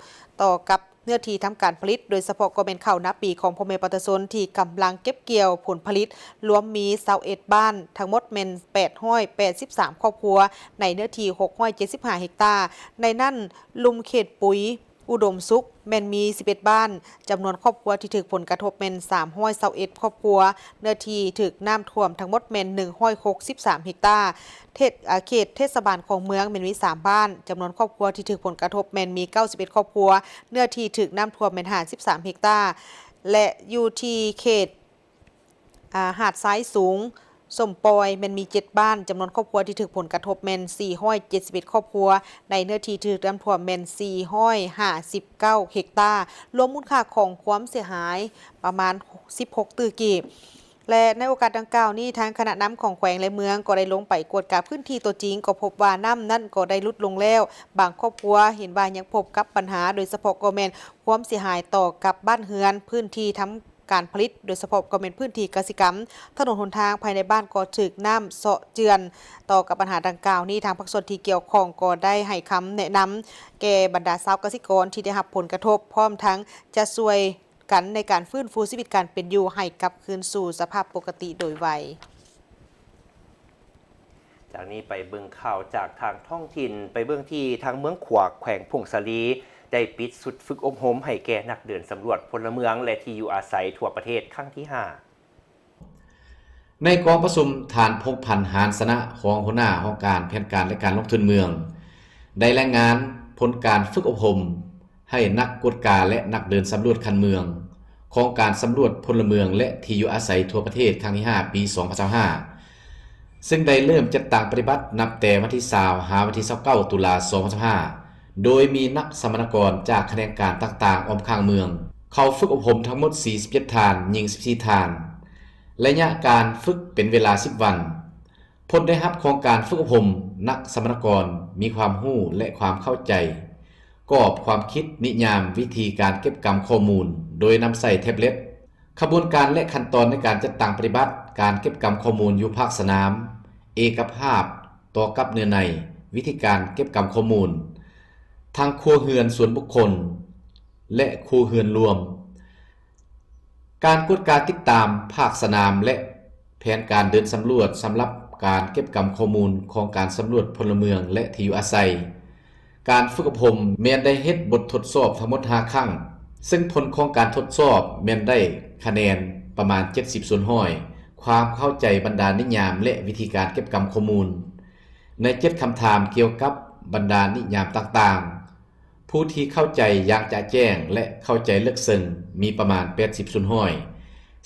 ຕໍ່ກັບເນື້ອທີ່ທຳການຜະລິດ, ໂດຍສະເພາະກໍແມ່ນເຂົ້ານາປີຂອງພໍ່ແມ່ປະຊາຊົນທີ່ກຳລັງເກັບກ່ຽວຜົນຜະລິດ, ລວມມີຊາວເອັດບ້ານ, ທັງໝົດແມ່ນແປດຮ້ອຍແປດສິບສາມຄອບຄົວ ໃນເນື້ອທີ່ຫົກຮ້ອຍເຈັດສິບຫ້າເຮັກຕາ. ໃນນັ້ນ, ລຸ່ມເຂດປຸຍ ອຸດົມສຸກ ແມ່ນມີສິບເອັດບ້ານ, ຈຳນວນຄອບຄົວທີ່ຖືກຜົນກະທົບແມ່ນສາມຮ້ອຍຊາວເອັດຄອບຄົວ, ເນື້ອທີ່ຖືກນ້ຳຖ້ວມທັງໝົດແມ່ນໜຶ່ງຮ້ອຍຫົກສິບສາມເຮັກຕາ. ເທດ ເຂດເທດສະບານຂອງເມືອງແມ່ນມີສາມບ້ານ, ຈຳນວນຄອບຄົວທີ່ຖືກຜົນກະທົບແມ່ນມີເກົ້າສິບເອັດຄອບຄົວ, ເນື້ອທີ່ຖືກນ້ຳຖ້ວມແມ່ນຫ້າສິບສາມເຮັກຕາ ແລະ ຢູ່ທີ່ເຂດ ອາ ຫາດຊາຍສູງ ສົມປອຍ ແມ່ນມີເຈັດບ້ານ, ຈຳນວນຄອບຄົວທີ່ຖືກຜົນກະທົບແມ່ນສີ່ຮ້ອຍເຈັດສິບເອັດຄອບຄົວ, ໃນເນື້ອທີ່ຖືກນ້ຳຖ້ວມແມ່ນສີ່ຮ້ອຍຫ້າສິບເກົ້າເຮັກຕາ, ລວມມູນຄ່າຂອງຄວາມເສຍຫາຍປະມານສິບຫົກຕື້ກີບ. ແລະ ໃນໂອກາດດັ່ງກ່າວນີ້, ທາງຄະນະນຳຂອງແຂວງ ແລະ ເມືອງກໍໄດ້ລົງໄປກວດກາພື້ນທີ່ຕົວຈິງ, ກໍພົບວ່ານ້ຳນັ້ນກໍໄດ້ຫຼຸດລົງແລ້ວ. ບາງຄອບຄົວເຫັນວ່າຍັງພົບກັບບັນຫາ, ໂດຍສະເພາະກໍແມ່ນຄວາມເສຍຫາຍຕໍ່ກັບບ້ານເຮືອນ, ພື້ນທີ່ທຳ ການຜະລິດ, ໂດຍສະເພາະກໍແມ່ນພື້ນທີ່ກະສິກຳ, ຖະໜົນຫົນທາງພາຍໃນບ້ານກໍຖືກນ້ຳເຊາະເຈື່ອນ. ຕໍ່ກັບບັນຫາດັ່ງກ່າວນີ້, ທາງພາກສ່ວນທີ່ກ່ຽວຂ້ອງກໍໄດ້ໃຫ້ຄຳແນະນຳແກ່ບັນດາຊາວກະສິກອນທີ່ໄດ້ຮັບຜົນກະທົບ, ພ້ອມທັງຈະຊ່ວຍກັນໃນການຟື້ນຟູຊີວິດການເປັນຢູ່ໃຫ້ກັບຄືນສູ່ສະພາບປົກກະຕິໂດຍໄວ. ຈາກນີ້ໄປເບິ່ງຂ່າວຈາກທາງທ້ອງຖິ່ນ, ໄປເບິ່ງທີ່ທາງເມືອງຂວາກ ແຂວງຜົ້ງສາລີ ໄດ້ປິດຊຸດຝຶກອົບຮົມໃຫ້ແກ່ນັກເດີນສຳຫຼວດພົນລະເມືອງ ແລະ ທີ່ຢູ່ອາໄສທົ່ວປະເທດຄັ້ງທີຫ້າ. ໃນກອງປະຊຸມ, ທ່ານ ພົງພັນ ຫານຊະນະ ຮອງຫົວໜ້າຫ້ອງການແຜນການ ແລະ ການລົງທຶນເມືອງ ໄດ້ລາຍງານຜົນການຝຶກອົບຮົມ ໃຫ້ນັກກວດກາ ແລະ ນັກເດີນສຳຫຼວດຂັ້ນເມືອງ ຂອງການສຳຫຼວດພົນລະເມືອງ ແລະ ທີ່ຢູ່ອາໄສທົ່ວປະເທດ ຄັ້ງທີຫ້າ ປີສອງພັນຊາວຫ້າ ເຊິ່ງໄດ້ເລີ່ມຈັດຕັ້ງປະຕິບັດນັບແຕ່ວັນທີຊາວ ຫາວັນທີຊາວເກົ້າ ຕຸລາ ສອງພັນຊາວຫ້າ ໂດຍມີນັກສຳມະນາກອນຈາກຂະແໜງການຕ່າງໆອ້ອມຂ້າງເມືອງ ເຂົ້າຝຶກອົບຮົມທັງໝົດ ສີ່ສິບເຈັດ ທ່ານ, ຍິງ ສິບສີ່ ທ່ານ, ໄລຍະການຝຶກເປັນເວລາ ສິບ ວັນ. ຜົນໄດ້ຮັບຂອງການຝຶກອົບຮົມ, ນັກສຳມະນາກອນມີຄວາມຮູ້ ແລະ ຄວາມເຂົ້າໃຈກອບຄວາມຄິດນິຍາມວິທີການເກັບກຳຂໍ້ມູນໂດຍນຳໃຊ້ແທັບເລັດ, ຂະບວນການ ແລະ ຂັ້ນຕອນໃນການຈັດຕັ້ງປະຕິບັດການເກັບກຳຂໍ້ມູນຢູ່ພາກສະໜາມ, ເອກະພາບຕໍ່ກັບເນື້ອໃນວິທີການເກັບກຳຂໍ້ມູນ ທັງຄົວເຮືອນສ່ວນບຸກຄົນ ແລະ ຄົວເຮືອນລວມ. ການກວດກາຕິດຕາມພາກສະໜາມ ແລະ ແຜນການເດີນສຳຫຼວດສຳລັບການເກັບກຳຂໍ້ມູນຂອງການສຳຫຼວດພົນລະເມືອງ ແລະ ທີ່ຢູ່ອາໄສ. ການຝຶກອົບຮົມແມ່ນໄດ້ເຮັດບົດທົດສອບທັງໝົດຫ້າຄັ້ງ, ເຊິ່ງຜົນຂອງການທົດສອບແມ່ນໄດ້ຄະແນນປະມານເຈັດສິບສ່ວນຮ້ອຍ ຄວາມເຂົ້າໃຈບັນດານິຍາມ ແລະ ວິທີການເກັບກຳຂໍ້ມູນ. ໃນເຈັດຄຳຖາມກ່ຽວກັບບັນດານິຍາມຕ່າງໆ, ຜູ້ທີ່ເຂົ້າໃຈຢ່າງຈະແຈ້ງ ແລະ ເຂົ້າໃຈເລິກເຊິ່ງມີປະມານແປດສິບສ່ວນຮ້ອຍ.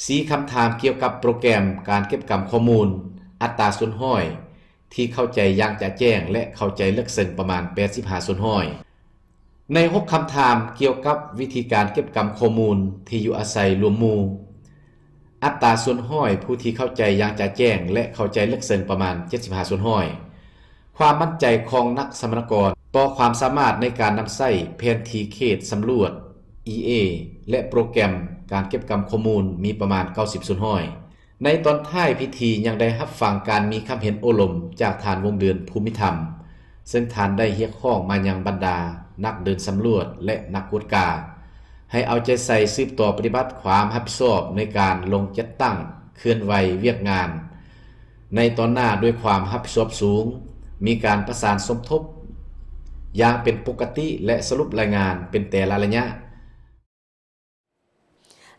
ສີ່ຄຳຖາມກ່ຽວກັບໂປຣແກຣມການເກັບກຳຂໍ້ມູນ, ອັດຕາສ່ວນຮ້ອຍທີ່ເຂົ້າໃຈຢ່າງຈະແຈ້ງ ແລະ ເຂົ້າໃຈເລິກເຊິ່ງປະມານແປດສິບຫ້າສ່ວນຮ້ອຍ. ໃນຫົກຄຳຖາມກ່ຽວກັບວິທີການເກັບກຳຂໍ້ມູນທີ່ຢູ່ອາໄສລວມໝູ່, ອັດຕາສ່ວນຮ້ອຍຜູ້ທີ່ເຂົ້າໃຈຢ່າງຈະແຈ້ງ ແລະ ເຂົ້າໃຈເລິກເຊິ່ງປະມານເຈັດສິບຫ້າສ່ວນຮ້ອຍ. ຄວາມໝັ້ນໃຈຂອງນັກສຳມະນາກອນຕໍ່ຄວາມສາມາດໃນການນຳໃຊ້ແຜນທີ່ເຂດສຳຫຼວດ ອີເອ ແລະ ໂປຣແກຣມການເກັບກຳຂໍ້ມູນມີປະມານເກົ້າສິບສ່ວນຮ້ອຍ. ໃນຕອນທ້າຍພິທີຍັງໄດ້ຮັບຟັງການມີຄຳເຫັນໂອ້ລົມຈາກທ່ານ ວົງເດືອນ ພູມິທຳ, ເຊິ່ງທ່ານໄດ້ຮຽກຮ້ອງມາຍັງບັນດານັກເດີນສຳຫຼວດ ແລະ ນັກກວດກາ ໃຫ້ເອົາໃຈໃສ່ສືບຕໍ່ປະຕິບັດຄວາມຮັບຜິດຊອບໃນການລົງຈັດຕັ້ງເຄື່ອນໄຫວວຽກງານໃນຕອນໜ້າດ້ວຍຄວາມຮັບຜິດຊອບສູງ, ມີການປະສານສົມທົບຢ່າງເປັນປົກກະຕິ ແລະ ສະຫຼຸບລາຍງານເປັນແຕ່ລະໄລຍະ.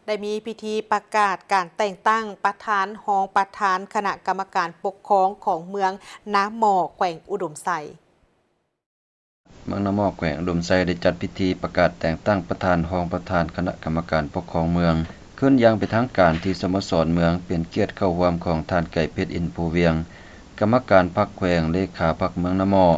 ໄດ້ມີພິທີປະກາດການແຕ່ງຕັ້ງປະທານ, ຮອງປະທານຄະນະກຳມະການປົກຄອງຂອງເມືອງນາໝໍ້ ແຂວງອຸດົມໄຊ. ເມືອງນາໝໍ້ ແຂວງອຸດົມໄຊ ໄດ້ຈັດພິທີປະກາດແຕ່ງຕັ້ງປະທານ, ຮອງປະທານຄະນະກຳມະການປົກຄອງເມືອງ ຂຶ້ນຢ່າງເປັນທາງການທີ່ສະໂມສອນເມືອງ, ເປັນກຽດເຂົ້າຮ່ວມຂອງທ່ານ ໄກ່ເພັດ ອິນພູວຽງ, ກຳມະການພັກແຂວງ, ເລຂາພັກເມືອງນາໝໍ້,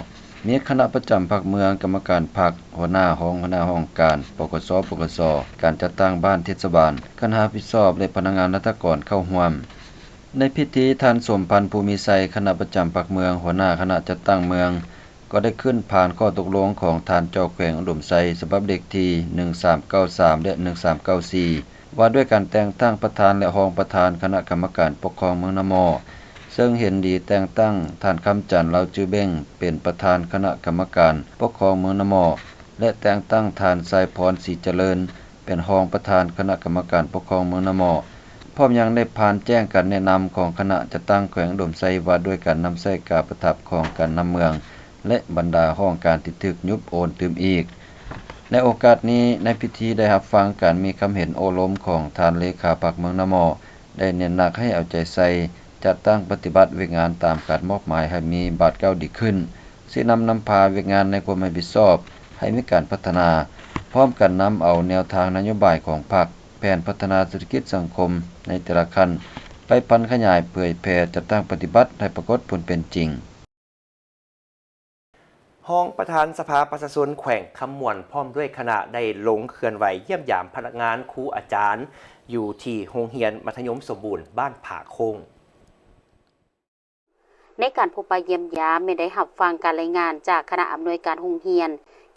ມີຄະນະປະຈຳພັກເມືອງ, ກຳມະການພັກ, ຫົວໜ້າຫ້ອງ, ຫົວໜ້າຫ້ອງການ ປກສ, ປກສ, ການຈັດຕັ້ງບ້ານ, ເທດສະບານ, ຄະນະຮັບຜິດຊອບ ແລະ ພະນັກງານລັດຖະກອນເຂົ້າຮ່ວມ. ໃນພິທີ, ທ່ານ ສົມພັນ ພູມີໄຊ, ຄະນະປະຈຳພັກເມືອງ, ຫົວໜ້າຄະນະຈັດຕັ້ງເມືອງ, ກໍໄດ້ຂຶ້ນຜ່ານຂໍ້ຕົກລົງຂອງທ່ານເຈົ້າແຂວງອຸດົມໄຊ ສະບັບເລກທີໜຶ່ງສາມເກົ້າສາມ ແລະ ໜຶ່ງສາມເກົ້າສີ່ ວ່າດ້ວຍການແຕ່ງຕັ້ງປະທານ ແລະ ຮອງປະທານຄະນະກຳມະການປົກຄອງເມືອງນາໝໍ້, ເຊິ່ງເຫັນດີແຕ່ງຕັ້ງທ່ານ ຄຳຈັນ ລາວຈື່ເບັງ ເປັນປະທານຄະນະກຳມະການປົກຄອງເມືອງນາໝໍ້ ແລະ ແຕ່ງຕັ້ງທ່ານ ຊາຍພອນ ສີຈະເລີນ ເປັນຮອງປະທານຄະນະກຳມະການປົກຄອງເມືອງນາໝໍ້, ພ້ອມຍັງໄດ້ຜ່ານແຈ້ງການແນະນຳຂອງຄະນະຈັດຕັ້ງແຂວງອຸດົມໄຊ ວ່າດ້ວຍການນຳໃຊ້ກາປະທັບຂອງການນຳເມືອງ ແລະ ບັນດາຫ້ອງການທີ່ຖືກຍຸບໂອນຕື່ມອີກ. ໃນໂອກາດນີ້, ໃນພິທີໄດ້ຮັບຟັງການມີຄຳເຫັນໂອ້ລົມຂອງທ່ານເລຂາພັກເມືອງນາໝໍ້, ໄດ້ເນັ້ນໜັກໃຫ້ເອົາໃຈໃສ່ ຈັດຕັ້ງປະຕິບັດວຽກງານຕາມການມອບໝາຍໃຫ້ມີບາດກ້າວດີຂຶ້ນ, ຊີ້ນຳນຳພາວຽກງານໃນຄວາມຮັບຜິດຊອບໃຫ້ມີການພັດທະນາ, ພ້ອມກັນນຳເອົາແນວທາງນະໂຍບາຍຂອງພັກ, ແຜນພັດທະນາເສດຖະກິດສັງຄົມໃນແຕ່ລະຂັ້ນ ໄປຜັນຂະຫຍາຍເຜີຍແຜ່ຈັດຕັ້ງປະຕິບັດໃຫ້ປາກົດຜົນເປັນຈິງ. ຮອງປະທານສະພາປະຊາຊົນແຂວງຄຳມ່ວນ ພ້ອມດ້ວຍຄະນະ ໄດ້ລົງເຄື່ອນໄຫວຢ້ຽມຢາມພະນັກງານ, ຄູ, ອາຈານ ຢູ່ທີ່ໂຮງຮຽນມັດທະຍົມສົມບູນບ້ານຜາໂຄ້ງ. ໃນການພົບປະຢ້ຽມຢາມ ແມ່ນໄດ້ຮັບຟັງການລາຍງານຈາກຄະນະອຳນວຍການໂຮງຮຽນ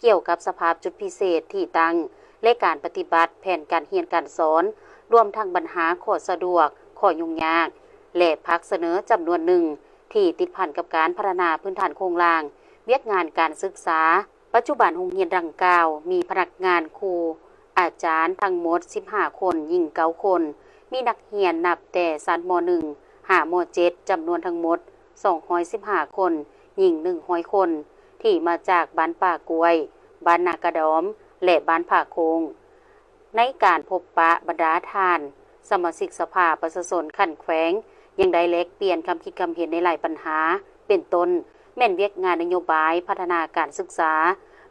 ກ່ຽວກັບສະພາບຈຸດພິເສດທີ່ຕັ້ງ ແລະ ການປະຕິບັດແຜນການຮຽນການສອນ, ລວມທັງບັນຫາຂໍ້ສະດວກ, ຂໍ້ຫຍຸ້ງຍາກ ແລະ ພາກສະເໜີຈຳນວນໜຶ່ງ ທີ່ຕິດພັນກັບການພັດທະນາພື້ນຖານໂຄງລ່າງວຽກງານການສຶກສາ. ປັດຈຸບັນໂຮງຮຽນດັ່ງກ່າວມີພະນັກງານ, ຄູ, ອາຈານທັງໝົດສິບຫ້າຄົນ, ຍິງເກົ້າຄົນ, ມີນັກຮຽນນັບແຕ່ຊັ້ນ ມໍໜຶ່ງ ຫາ ມໍເຈັດ ຈຳນວນທັງໝົດສອງຮ້ອຍສິບຫ້າຄົນ, ຍິງໜຶ່ງຮ້ອຍຄົນ ທີ່ມາຈາກບ້ານປ່າກ້ວຍ, ບ້ານນາກະດອມ ແລະ ບ້ານຜາໂຄ້ງ. ໃນການພົບປະ, ບັນດາທ່ານສະມາຊິກສະພາປະຊາຊົນຂັ້ນແຂວງ ຍັງໄດ້ແລກປ່ຽນຄຳຄິດຄຳເຫັນໃນຫຼາຍບັນຫາ ເປັນຕົ້ນ ແມ່ນວຽກງານນະໂຍບາຍພັດທະນາການສຶກສາ,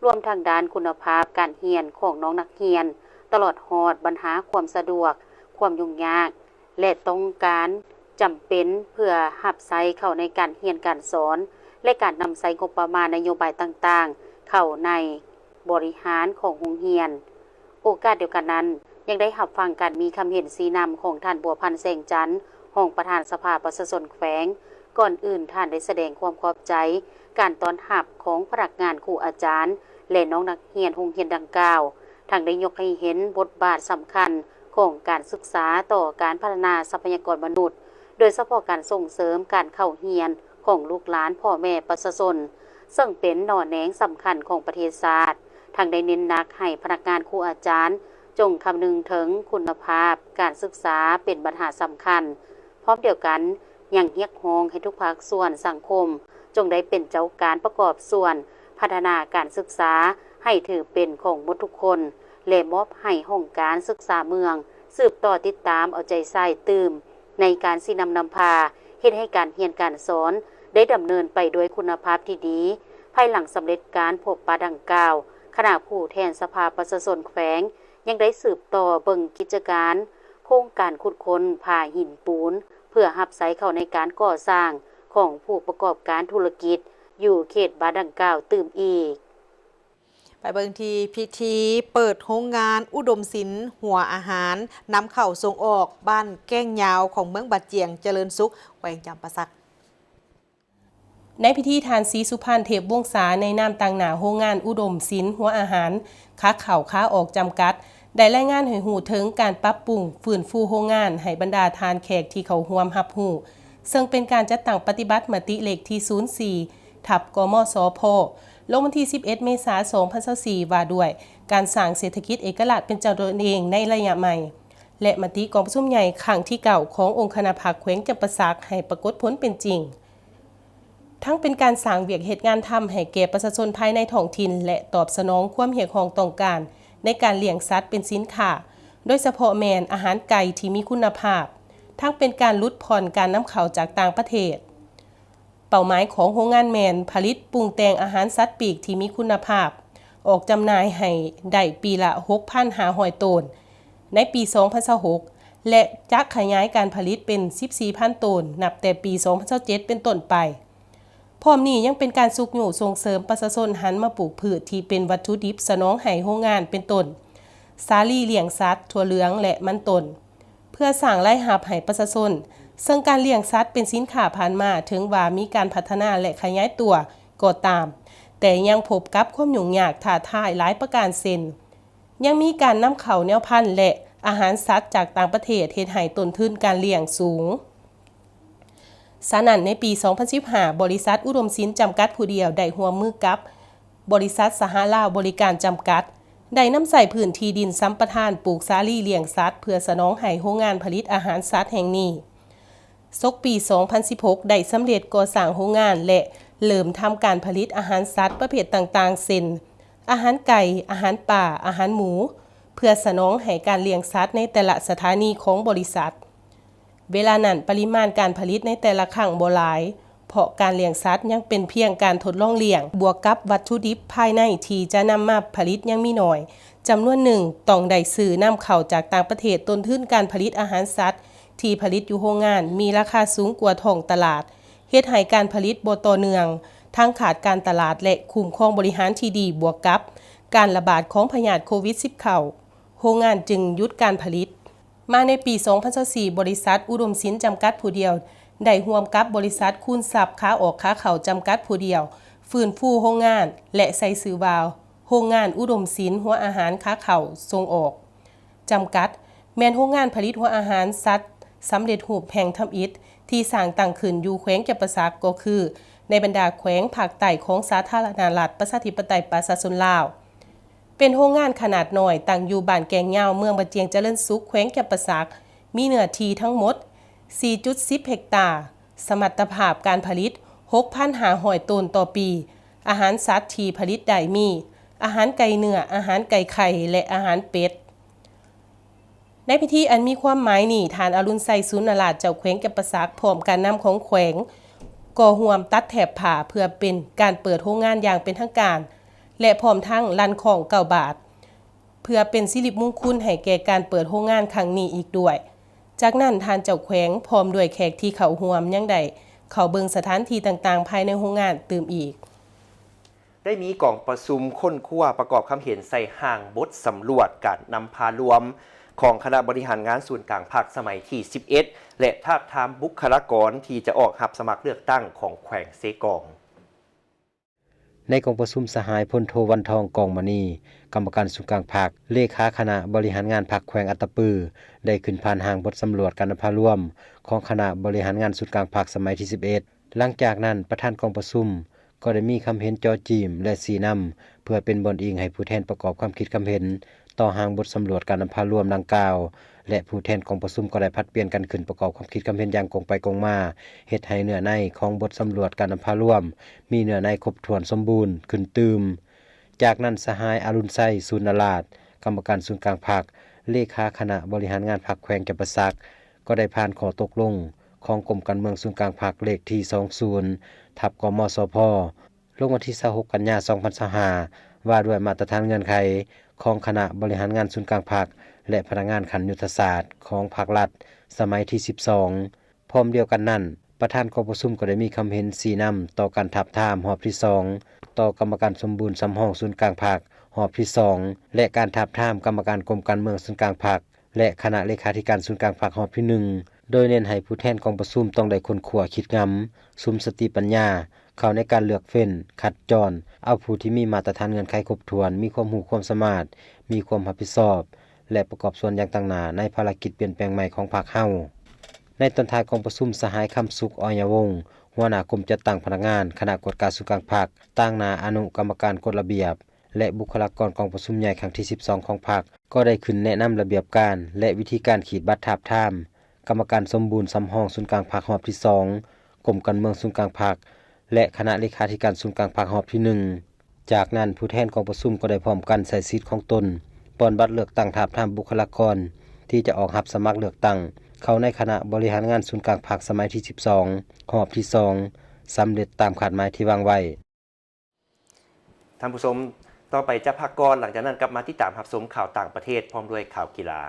ລວມທັງດ້ານຄຸນນະພາບການຮຽນຂອງນ້ອງນັກຮຽນ, ຕະຫຼອດຮອດບັນຫາຄວາມສະດວກ, ຄວາມຫຍຸ້ງຍາກ ແລະ ຕ້ອງການຈຳເປັນເພື່ອຮັບໃຊ້ເຂົ້າໃນການຮຽນການສອນ ແລະ ການນຳໃຊ້ງົບປະມານນະໂຍບາຍຕ່າງໆ ເຂົ້າໃນບໍລິຫານຂອງໂຮງຮຽນ. ໂອກາດດຽວກັນນັ້ນ, ຍັງໄດ້ຮັບຟັງການມີຄຳເຫັນຊີ້ນຳຂອງທ່ານ ບົວພັນ ແສງຈັນ, ຮອງປະທານສະພາປະຊາຊົນແຂວງ. ກ່ອນອື່ນ, ທ່ານໄດ້ສະແດງຄວາມຂອບໃຈການຕ້ອນຮັບຂອງພະນັກງານ, ຄູ, ອາຈານ ແລະ ນ້ອງນັກຮຽນໂຮງຮຽນດັ່ງກ່າວ, ທັງໄດ້ຍົກໃຫ້ເຫັນບົດບາດສຳຄັນຂອງການສຶກສາຕໍ່ການພັດທະນາຊັບພະຍາກອນມະນຸດ, ໂດຍສະເພາະການສົ່ງເສີມການເຂົ້າຮຽນຂອງລູກຫຼານພໍ່ແມ່ປະຊາຊົນ, ເຊິ່ງເປັນໜໍ່ແໜງສຳຄັນຂອງປະເທດຊາດ. ທັງໄດ້ເນັ້ນໜັກໃຫ້ພະນັກງານ, ຄູ, ອາຈານ ຈົ່ງຄຳນຶງເຖິງຄຸນນະພາບການສຶກສາເປັນບັນຫາສຳຄັນ. ພ້ອມດຽວກັນ, ຍັງຮຽກຮ້ອງໃຫ້ທຸກພາກສ່ວນສັງຄົມ ຈົ່ງໄດ້ເປັນເຈົ້າການປະກອບສ່ວນພັດທະນາການສຶກສາໃຫ້ຖືເປັນຂອງໝົດທຸກຄົນ ແລະ ມອບໃຫ້ຫ້ອງການສຶກສາເມືອງ ສືບຕໍ່ຕິດຕາມເອົາໃຈໃສ່ຕື່ມ ໃນການຊີ້ນຳນຳພາ ເຮັດໃຫ້ການຮຽນການສອນໄດ້ດຳເນີນໄປດ້ວຍຄຸນນະພາບທີ່ດີ. ພາຍຫຼັງສຳເລັດການພົບປະດັ່ງກ່າວ, ຄະນະຜູ້ແທນສະພາປະຊາຊົນແຂວງ ຍັງໄດ້ສືບຕໍ່ເບິ່ງກິດຈະການໂຄງການຂຸດຄົ້ນຜາຫີນປູນ ເພື່ອຮັບໃຊ້ເຂົ້າໃນການກໍ່ສ້າງຂອງຜູ້ປະກອບການທຸລະກິດຢູ່ເຂດບ້ານດັ່ງກ່າວຕື່ມອີກ. ໄປເບິ່ງທີ່ພິທີເປີດໂຮງງານອຸດົມສິນຫົວອາຫານນຳເຂົ້າສົ່ງອອກ ບ້ານແກ້ງຍາວ ຂອງເມືອງບາຈຽງຈະເລີນສຸກ ແຂວງຈຳປາສັກ. ໃນພິທີ, ທ່ານ ສີສຸພັນ ເທບວົງສາ ໃນນາມຕາງໜ້າໂຮງງານອຸດົມສິນຫົວອາຫານ ຄາເຂົ້າຄາອອກ ຈຳກັດ ໄດ້ລາຍງານໃຫ້ຮູ້ເຖິງການປັບປຸງຟື້ນຟູໂຮງງານໃຫ້ບັນດາທ່ານແຂກທີ່ເຂົ້າຮ່ວມຮັບຮູ້, ເຊິ່ງເປັນການຈັດຕັ້ງປະຕິບັດມະຕິເລກທີສູນສີ່ ທັບ ກມສພ ລົງວັນທີສິບເອັດ ເມສາ ສອງພັນຊາວສີ່ ວ່າດ້ວຍການສ້າງເສດຖະກິດເອກະລາດເປັນເຈົ້າຕົນເອງໃນໄລຍະໃໝ່ ແລະ ມະຕິກອງປະຊຸມໃຫຍ່ຄັ້ງທີເກົ້າ ຂອງອົງຄະນະພັກແຂວງຈຳປາສັກໃຫ້ປາກົດຜົນເປັນຈິງ. ທັງເປັນການສ້າງວຽກເຮັດງານທຳໃຫ້ແກ່ປະຊາຊົນພາຍໃນທ້ອງຖິ່ນ ແລະ ຕອບສະໜອງຄວາມຮຽກຮ້ອງຕ້ອງການໃນການລ້ຽງສັດເປັນສິນຄ້າ, ໂດຍສະເພາະແມ່ນອາຫານໄກ່ທີ່ມີຄຸນນະພາບ, ທັງເປັນການຫຼຸດຜ່ອນການນຳເຂົ້າຈາກຕ່າງປະເທດ. ເປົ້າໝາຍຂອງໂຮງງານແມ່ນຜະລິດປຸງແຕ່ງອາຫານສັດປີກທີ່ມີຄຸນນະພາບ ອອກຈຳໜ່າຍໃຫ້ໄດ້ປີລະ ຫົກພັນຫ້າຮ້ອຍ ໂຕນ ໃນປີ ສອງພັນຊາວຫົກ ແລະ ຈະຂະຫຍາຍການຜະລິດເປັນ ສິບສີ່ພັນ ໂຕນ ນັບແຕ່ປີ ສອງພັນຊາວເຈັດ ເປັນຕົ້ນໄປ. ພ້ອມນີ້ຍັງເປັນການຊຸກຍູ້ສົ່ງເສີມປະຊາຊົນຫັນມາປູກພືດທີ່ເປັນວັດຖຸດິບສະໜອງໃຫ້ໂຮງງານ ເປັນຕົ້ນ ສາລີລ້ຽງສັດ, ຖົ່ວເຫຼືອງ ແລະ ມັນຕົ້ນ ເພື່ອສ້າງລາຍຮັບໃຫ້ປະຊາຊົນ, ເຊິ່ງການລ້ຽງສັດເປັນສິນຄ້າຜ່ານມາ ເຖິງວ່າມີການພັດທະນາ ແລະ ຂະຫຍາຍຕົວກໍຕາມ, ແຕ່ຍັງພົບກັບຄວາມຫຍຸ້ງຍາກທ້າທາຍຫຼາຍປະການ ເຊັ່ນ ຍັງມີການນຳເຂົ້າແນວພັນ ແລະ ອາຫານສັດຈາກຕ່າງປະເທດ ເຮັດໃຫ້ຕົ້ນທຶນການລ້ຽງສູງ. ສະນັ້ນ, ໃນປີສອງພັນສິບຫ້າ ບໍລິສັດອຸດົມສິນຈຳກັດຜູ້ດຽວ ໄດ້ຮ່ວມມືກັບບໍລິສັດສະຫະລາວບໍລິການຈຳກັດ ໄດ້ນຳໃຊ້ພື້ນທີ່ດິນສຳປະທານປູກສາລີລ້ຽງສັດ ເພື່ອສະໜອງໃຫ້ໂຮງງານຜະລິດອາຫານສັດແຫ່ງນີ້. ສົກປີສອງພັນສິບຫົກ ໄດ້ສຳເລັດກໍ່ສ້າງໂຮງງານ ແລະ ເລີ່ມທຳການຜະລິດອາຫານສັດປະເພດຕ່າງໆ ເຊັ່ນ ອາຫານໄກ່, ອາຫານປາ, ອາຫານໝູ ເພື່ອສະໜອງໃຫ້ການລ້ຽງສັດໃນແຕ່ລະສະຖານີຂອງບໍລິສັດ. ເວລານັ້ນ, ປະລິມານການຜະລິດໃນແຕ່ລະຄັ້ງບໍ່ຫຼາຍ, ເພາະການລ້ຽງສັດຍັງເປັນພຽງການທົດລອງລ້ຽງ, ບວກກັບວັດຖຸດິບພາຍໃນທີ່ຈະນຳມາຜະລິດຍັງມີໜ້ອຍ, ຈຳນວນໜຶ່ງຕ້ອງໄດ້ຊື້ນຳເຂົ້າຈາກຕ່າງປະເທດ, ຕົ້ນທຶນການຜະລິດອາຫານສັດທີ່ຜະລິດຢູ່ໂຮງງານມີລາຄາສູງກວ່າທ້ອງຕະຫຼາດ, ເຮັດໃຫ້ການຜະລິດບໍ່ຕໍ່ເນື່ອງ, ທັງຂາດການຕະຫຼາດ ແລະ ຄຸ້ມຄອງບໍລິຫານທີ່ດີ, ບວກກັບການລະບາດຂອງພະຍາດໂຄວິດສິບເກົ້າ ໂຮງງານຈຶ່ງຢຸດການຜະລິດ. ມາໃນປີສອງພັນຊາວສີ່ ບໍລິສັດອຸດົມສິນຈຳກັດຜູ້ດຽວ ໄດ້ຮ່ວມກັບບໍລິສັດຄູນຊັບຂາອອກຂາເຂົ້າຈຳກັດຜູ້ດຽວ ຟື້ນຟູໂຮງງານ ແລະ ໃສ່ຊື່ວ່າ ໂຮງງານອຸດົມສິນຫົວອາຫານຂາເຂົ້າສົ່ງອອກ ຈຳກັດ ແມ່ນໂຮງງານຜະລິດຫົວອາຫານສັດສຳເລັດຮູບແຫ່ງທຳອິດ ທີ່ສ້າງຕັ້ງຂຶ້ນຢູ່ແຂວງຈຳປາສັກ ກໍຄືໃນບັນດາແຂວງພາກໃຕ້ຂອງສາທາລະນະລັດປະຊາທິປະໄຕປະຊາຊົນລາວ. ເປັນໂຮງງານຂະໜາດນ້ອຍ ຕັ້ງຢູ່ບ້ານແກ້ງຍາວ ເມືອງບາຈຽງຈະເລີນສຸກ ແຂວງຈຳປາສັກ, ມີເນື້ອທີ່ທັງໝົດສີ່ຈຸດສິບເຮັກຕາ, ສະມັດຕະພາບການຜະລິດຫົກພັນຫ້າຮ້ອຍໂຕນຕໍ່ປີ. ອາຫານສັດທີ່ຜະລິດໄດ້ມີ ອາຫານໄກ່ເນື້ອ, ອາຫານໄກ່ໄຂ່ ແລະ ອາຫານເປັດ. ໃນພິທີອັນມີຄວາມໝາຍນີ້, ທ່ານ ອະລຸນໄຊ ສູນນະລາດ ເຈົ້າແຂວງຈຳປາສັກ ພ້ອມການນຳຂອງແຂວງ ກໍຮ່ວມຕັດແຖບຜ້າ ເພື່ອເປັນການເປີດໂຮງງານຢ່າງເປັນທາງການ ແລະ ພ້ອມທັງລັ່ນຄ້ອງເກົ້າບາດ ເພື່ອເປັນສິລິມຸງຄຸນໃຫ້ແກ່ການເປີດໂຮງງານຄັ້ງນີ້ອີກດ້ວຍ. ຈາກນັ້ນ, ທ່ານເຈົ້າແຂວງ ພ້ອມດ້ວຍແຂກທີ່ເຂົ້າຮ່ວມ ຍັງໄດ້ເຂົ້າເບິ່ງສະຖານທີ່ຕ່າງໆພາຍໃນໂຮງງານຕື່ມອີກ. ໄດ້ມີກອງປະຊຸມຄົ້ນຄວ້າປະກອບຄຳເຫັນໃສ່ຮ່າງບົດສຳຫຼວດການນຳພາລວມຂອງຄະນະບໍລິຫານງານສູນກາງພັກສະໄໝທີສິບເອັດ ແລະ ທາບທາມບຸກຄະລາກອນທີ່ຈະອອກຮັບສະໝັກເລືອກຕັ້ງຂອງແຂວງເຊກອງ. ໃນກອງປະຊຸມ ສະຫາຍ ພົນໂທ ວັນທອງ ກອງມະນີ ກຳມະການສູນກາງພັກ, ເລຂາຄະນະບໍລິຫານງານພັກແຂວງອັດຕະປື ໄດ້ຂຶ້ນຜ່ານຮ່າງບົດສຳຫຼວດການນຳພາລວມຂອງຄະນະບໍລິຫານງານສູນກາງພັກສະໄໝທີສິບເອັດ. ຫຼັງຈາກນັ້ນ, ປະທານກອງປະຊຸມ ກໍໄດ້ມີຄຳເຫັນເຈາະຈີ້ມ ແລະ ຊີ້ນຳ ເພື່ອເປັນບ່ອນອີງໃຫ້ຜູ້ແທນປະກອບຄວາມຄິດຄຳເຫັນຕໍ່ຮ່າງບົດສຳຫຼວດການນຳພາລວມດັ່ງກ່າວ ແລະ ຜູ້ແທນກອງປະຊຸມກໍໄດ້ຜັດປ່ຽນກັນຂຶ້ນປະກອບຄວາມຄິດຄຳເຫັນຢ່າງກົງໄປກົງມາ, ເຮັດໃຫ້ເນື້ອໃນຂອງບົດສຳຫຼວດການນຳພາລວມມີເນື້ອໃນຄົບຖ້ວນສົມບູນຂຶ້ນຕື່ມ. ຈາກນັ້ນ, ສະຫາຍ ອາລຸນໄຊ ສູນນະລາດ, ກຳມະການສູນກາງພັກ, ເລຂາຄະນະບໍລິຫານງານພັກແຂວງຈຳປາສັກ ກໍໄດ້ຜ່ານຂໍ້ຕົກລົງ ຂອງກົມການເມືອງສູນກາງພັກເລກທີສອງສູນ ທັບ ກມສພ ລົງວັນທີຊາວຫົກ ກັນຍາ ສອງພັນຊາວຫ້າ ວ່າດ້ວຍມາດຕະຖານເງື່ອນໄຂຂອງຄະນະບໍລິຫານງານສູນກາງພັກ ແລະ ພະນັກງານຂັ້ນຍຸດທະສາດຂອງພັກລັດ ສະໄໝທີສິບສອງ. ພ້ອມດຽວກັນນັ້ນ, ປະທານກອງປະຊຸມກໍໄດ້ມີຄຳເຫັນຊີ້ນຳຕໍ່ການທາບທາມຮອບທີສອງ ຕໍ່ກຳມະການສົມບູນສຳຮອງສູນກາງພັກຮອບທີສອງ ແລະ ການທາບທາມກຳມະການກົມການເມືອງສູນກາງພັກ ແລະ ຄະນະເລຂາທິການສູນກາງພັກຮອບທີໜຶ່ງ ໂດຍເນັ້ນໃຫ້ຜູ້ແທນກອງປະຊຸມຕ້ອງໄດ້ຄົ້ນຄວ້າຄິດງຳ, ສຸມສະຕິປັນຍາ ເຂົ້າໃນການເລືອກເຟ້ນ, ຄັດຈອນ ເອົາຜູ້ທີ່ມີມາດຕະຖານເງື່ອນໄຂຄົບຖ້ວນ, ມີຄວາມຮູ້ຄວາມສາມາດ, ມີຄວາມຮັບຜິດຊອບ ແລະ ປະກອບສ່ວນຢ່າງຕັ້ງໜ້າໃນພາລະກິດປ່ຽນແປງໃໝ່ຂອງພັກເຮົາ. ໃນຕອນທ້າຍກອງປະຊຸມ, ສະຫາຍ ຄຳສຸກ ອອຍຍະວົງ ຫົວໜ້າກົມຈັດຕັ້ງພະນັກງານຄະນະກວດກາສູນກາງພັກ ຕາງໜ້າອະນຸກຳມະການກົດລະບຽບ ແລະ ບຸກຄະລາກອນກອງປະຊຸມໃຫຍ່ຄັ້ງທີສິບສອງຂອງພັກ ກໍໄດ້ຂຶ້ນແນະນຳລະບຽບການ ແລະ ວິທີການຂີດບັດທາບທາມກຳມະການສົມບູນສຳຮອງສູນກາງພັກຮອບທີສອງ, ກົມການເມືອງສູນກາງພັກ ແລະ ຄະນະເລຂາທິການສູນກາງພັກຮອບທີໜຶ່ງ. ຈາກນັ້ນ, ຜູ້ແທນກອງປະຊຸມກໍໄດ້ພ້ອມກັນໃຊ້ສິດຂອງຕົນ ປ່ອນບັດເລືອກຕັ້ງທາບທາມບຸກຄະລາກອນ ທີ່ຈະອອກຮັບສະໝັກເລືອກຕັ້ງເຂົ້າໃນຄະນະບໍລິຫານງານສູນກາງພັກສະໄໝທີສິບສອງ ຮອບທີສອງ ສຳເລັດຕາມຄາດໝາຍທີ່ວາງໄວ້. ທ່ານຜູ້ຊົມ, ຕໍ່ໄປຈະພັກກ່ອນ, ຫຼັງຈາກນັ້ນກັບມາຕິດຕາມຮັບຊົມຂ່າວຕ່າງປະເທດ ພ້ອມດ້ວຍຂ່າວກິລາ.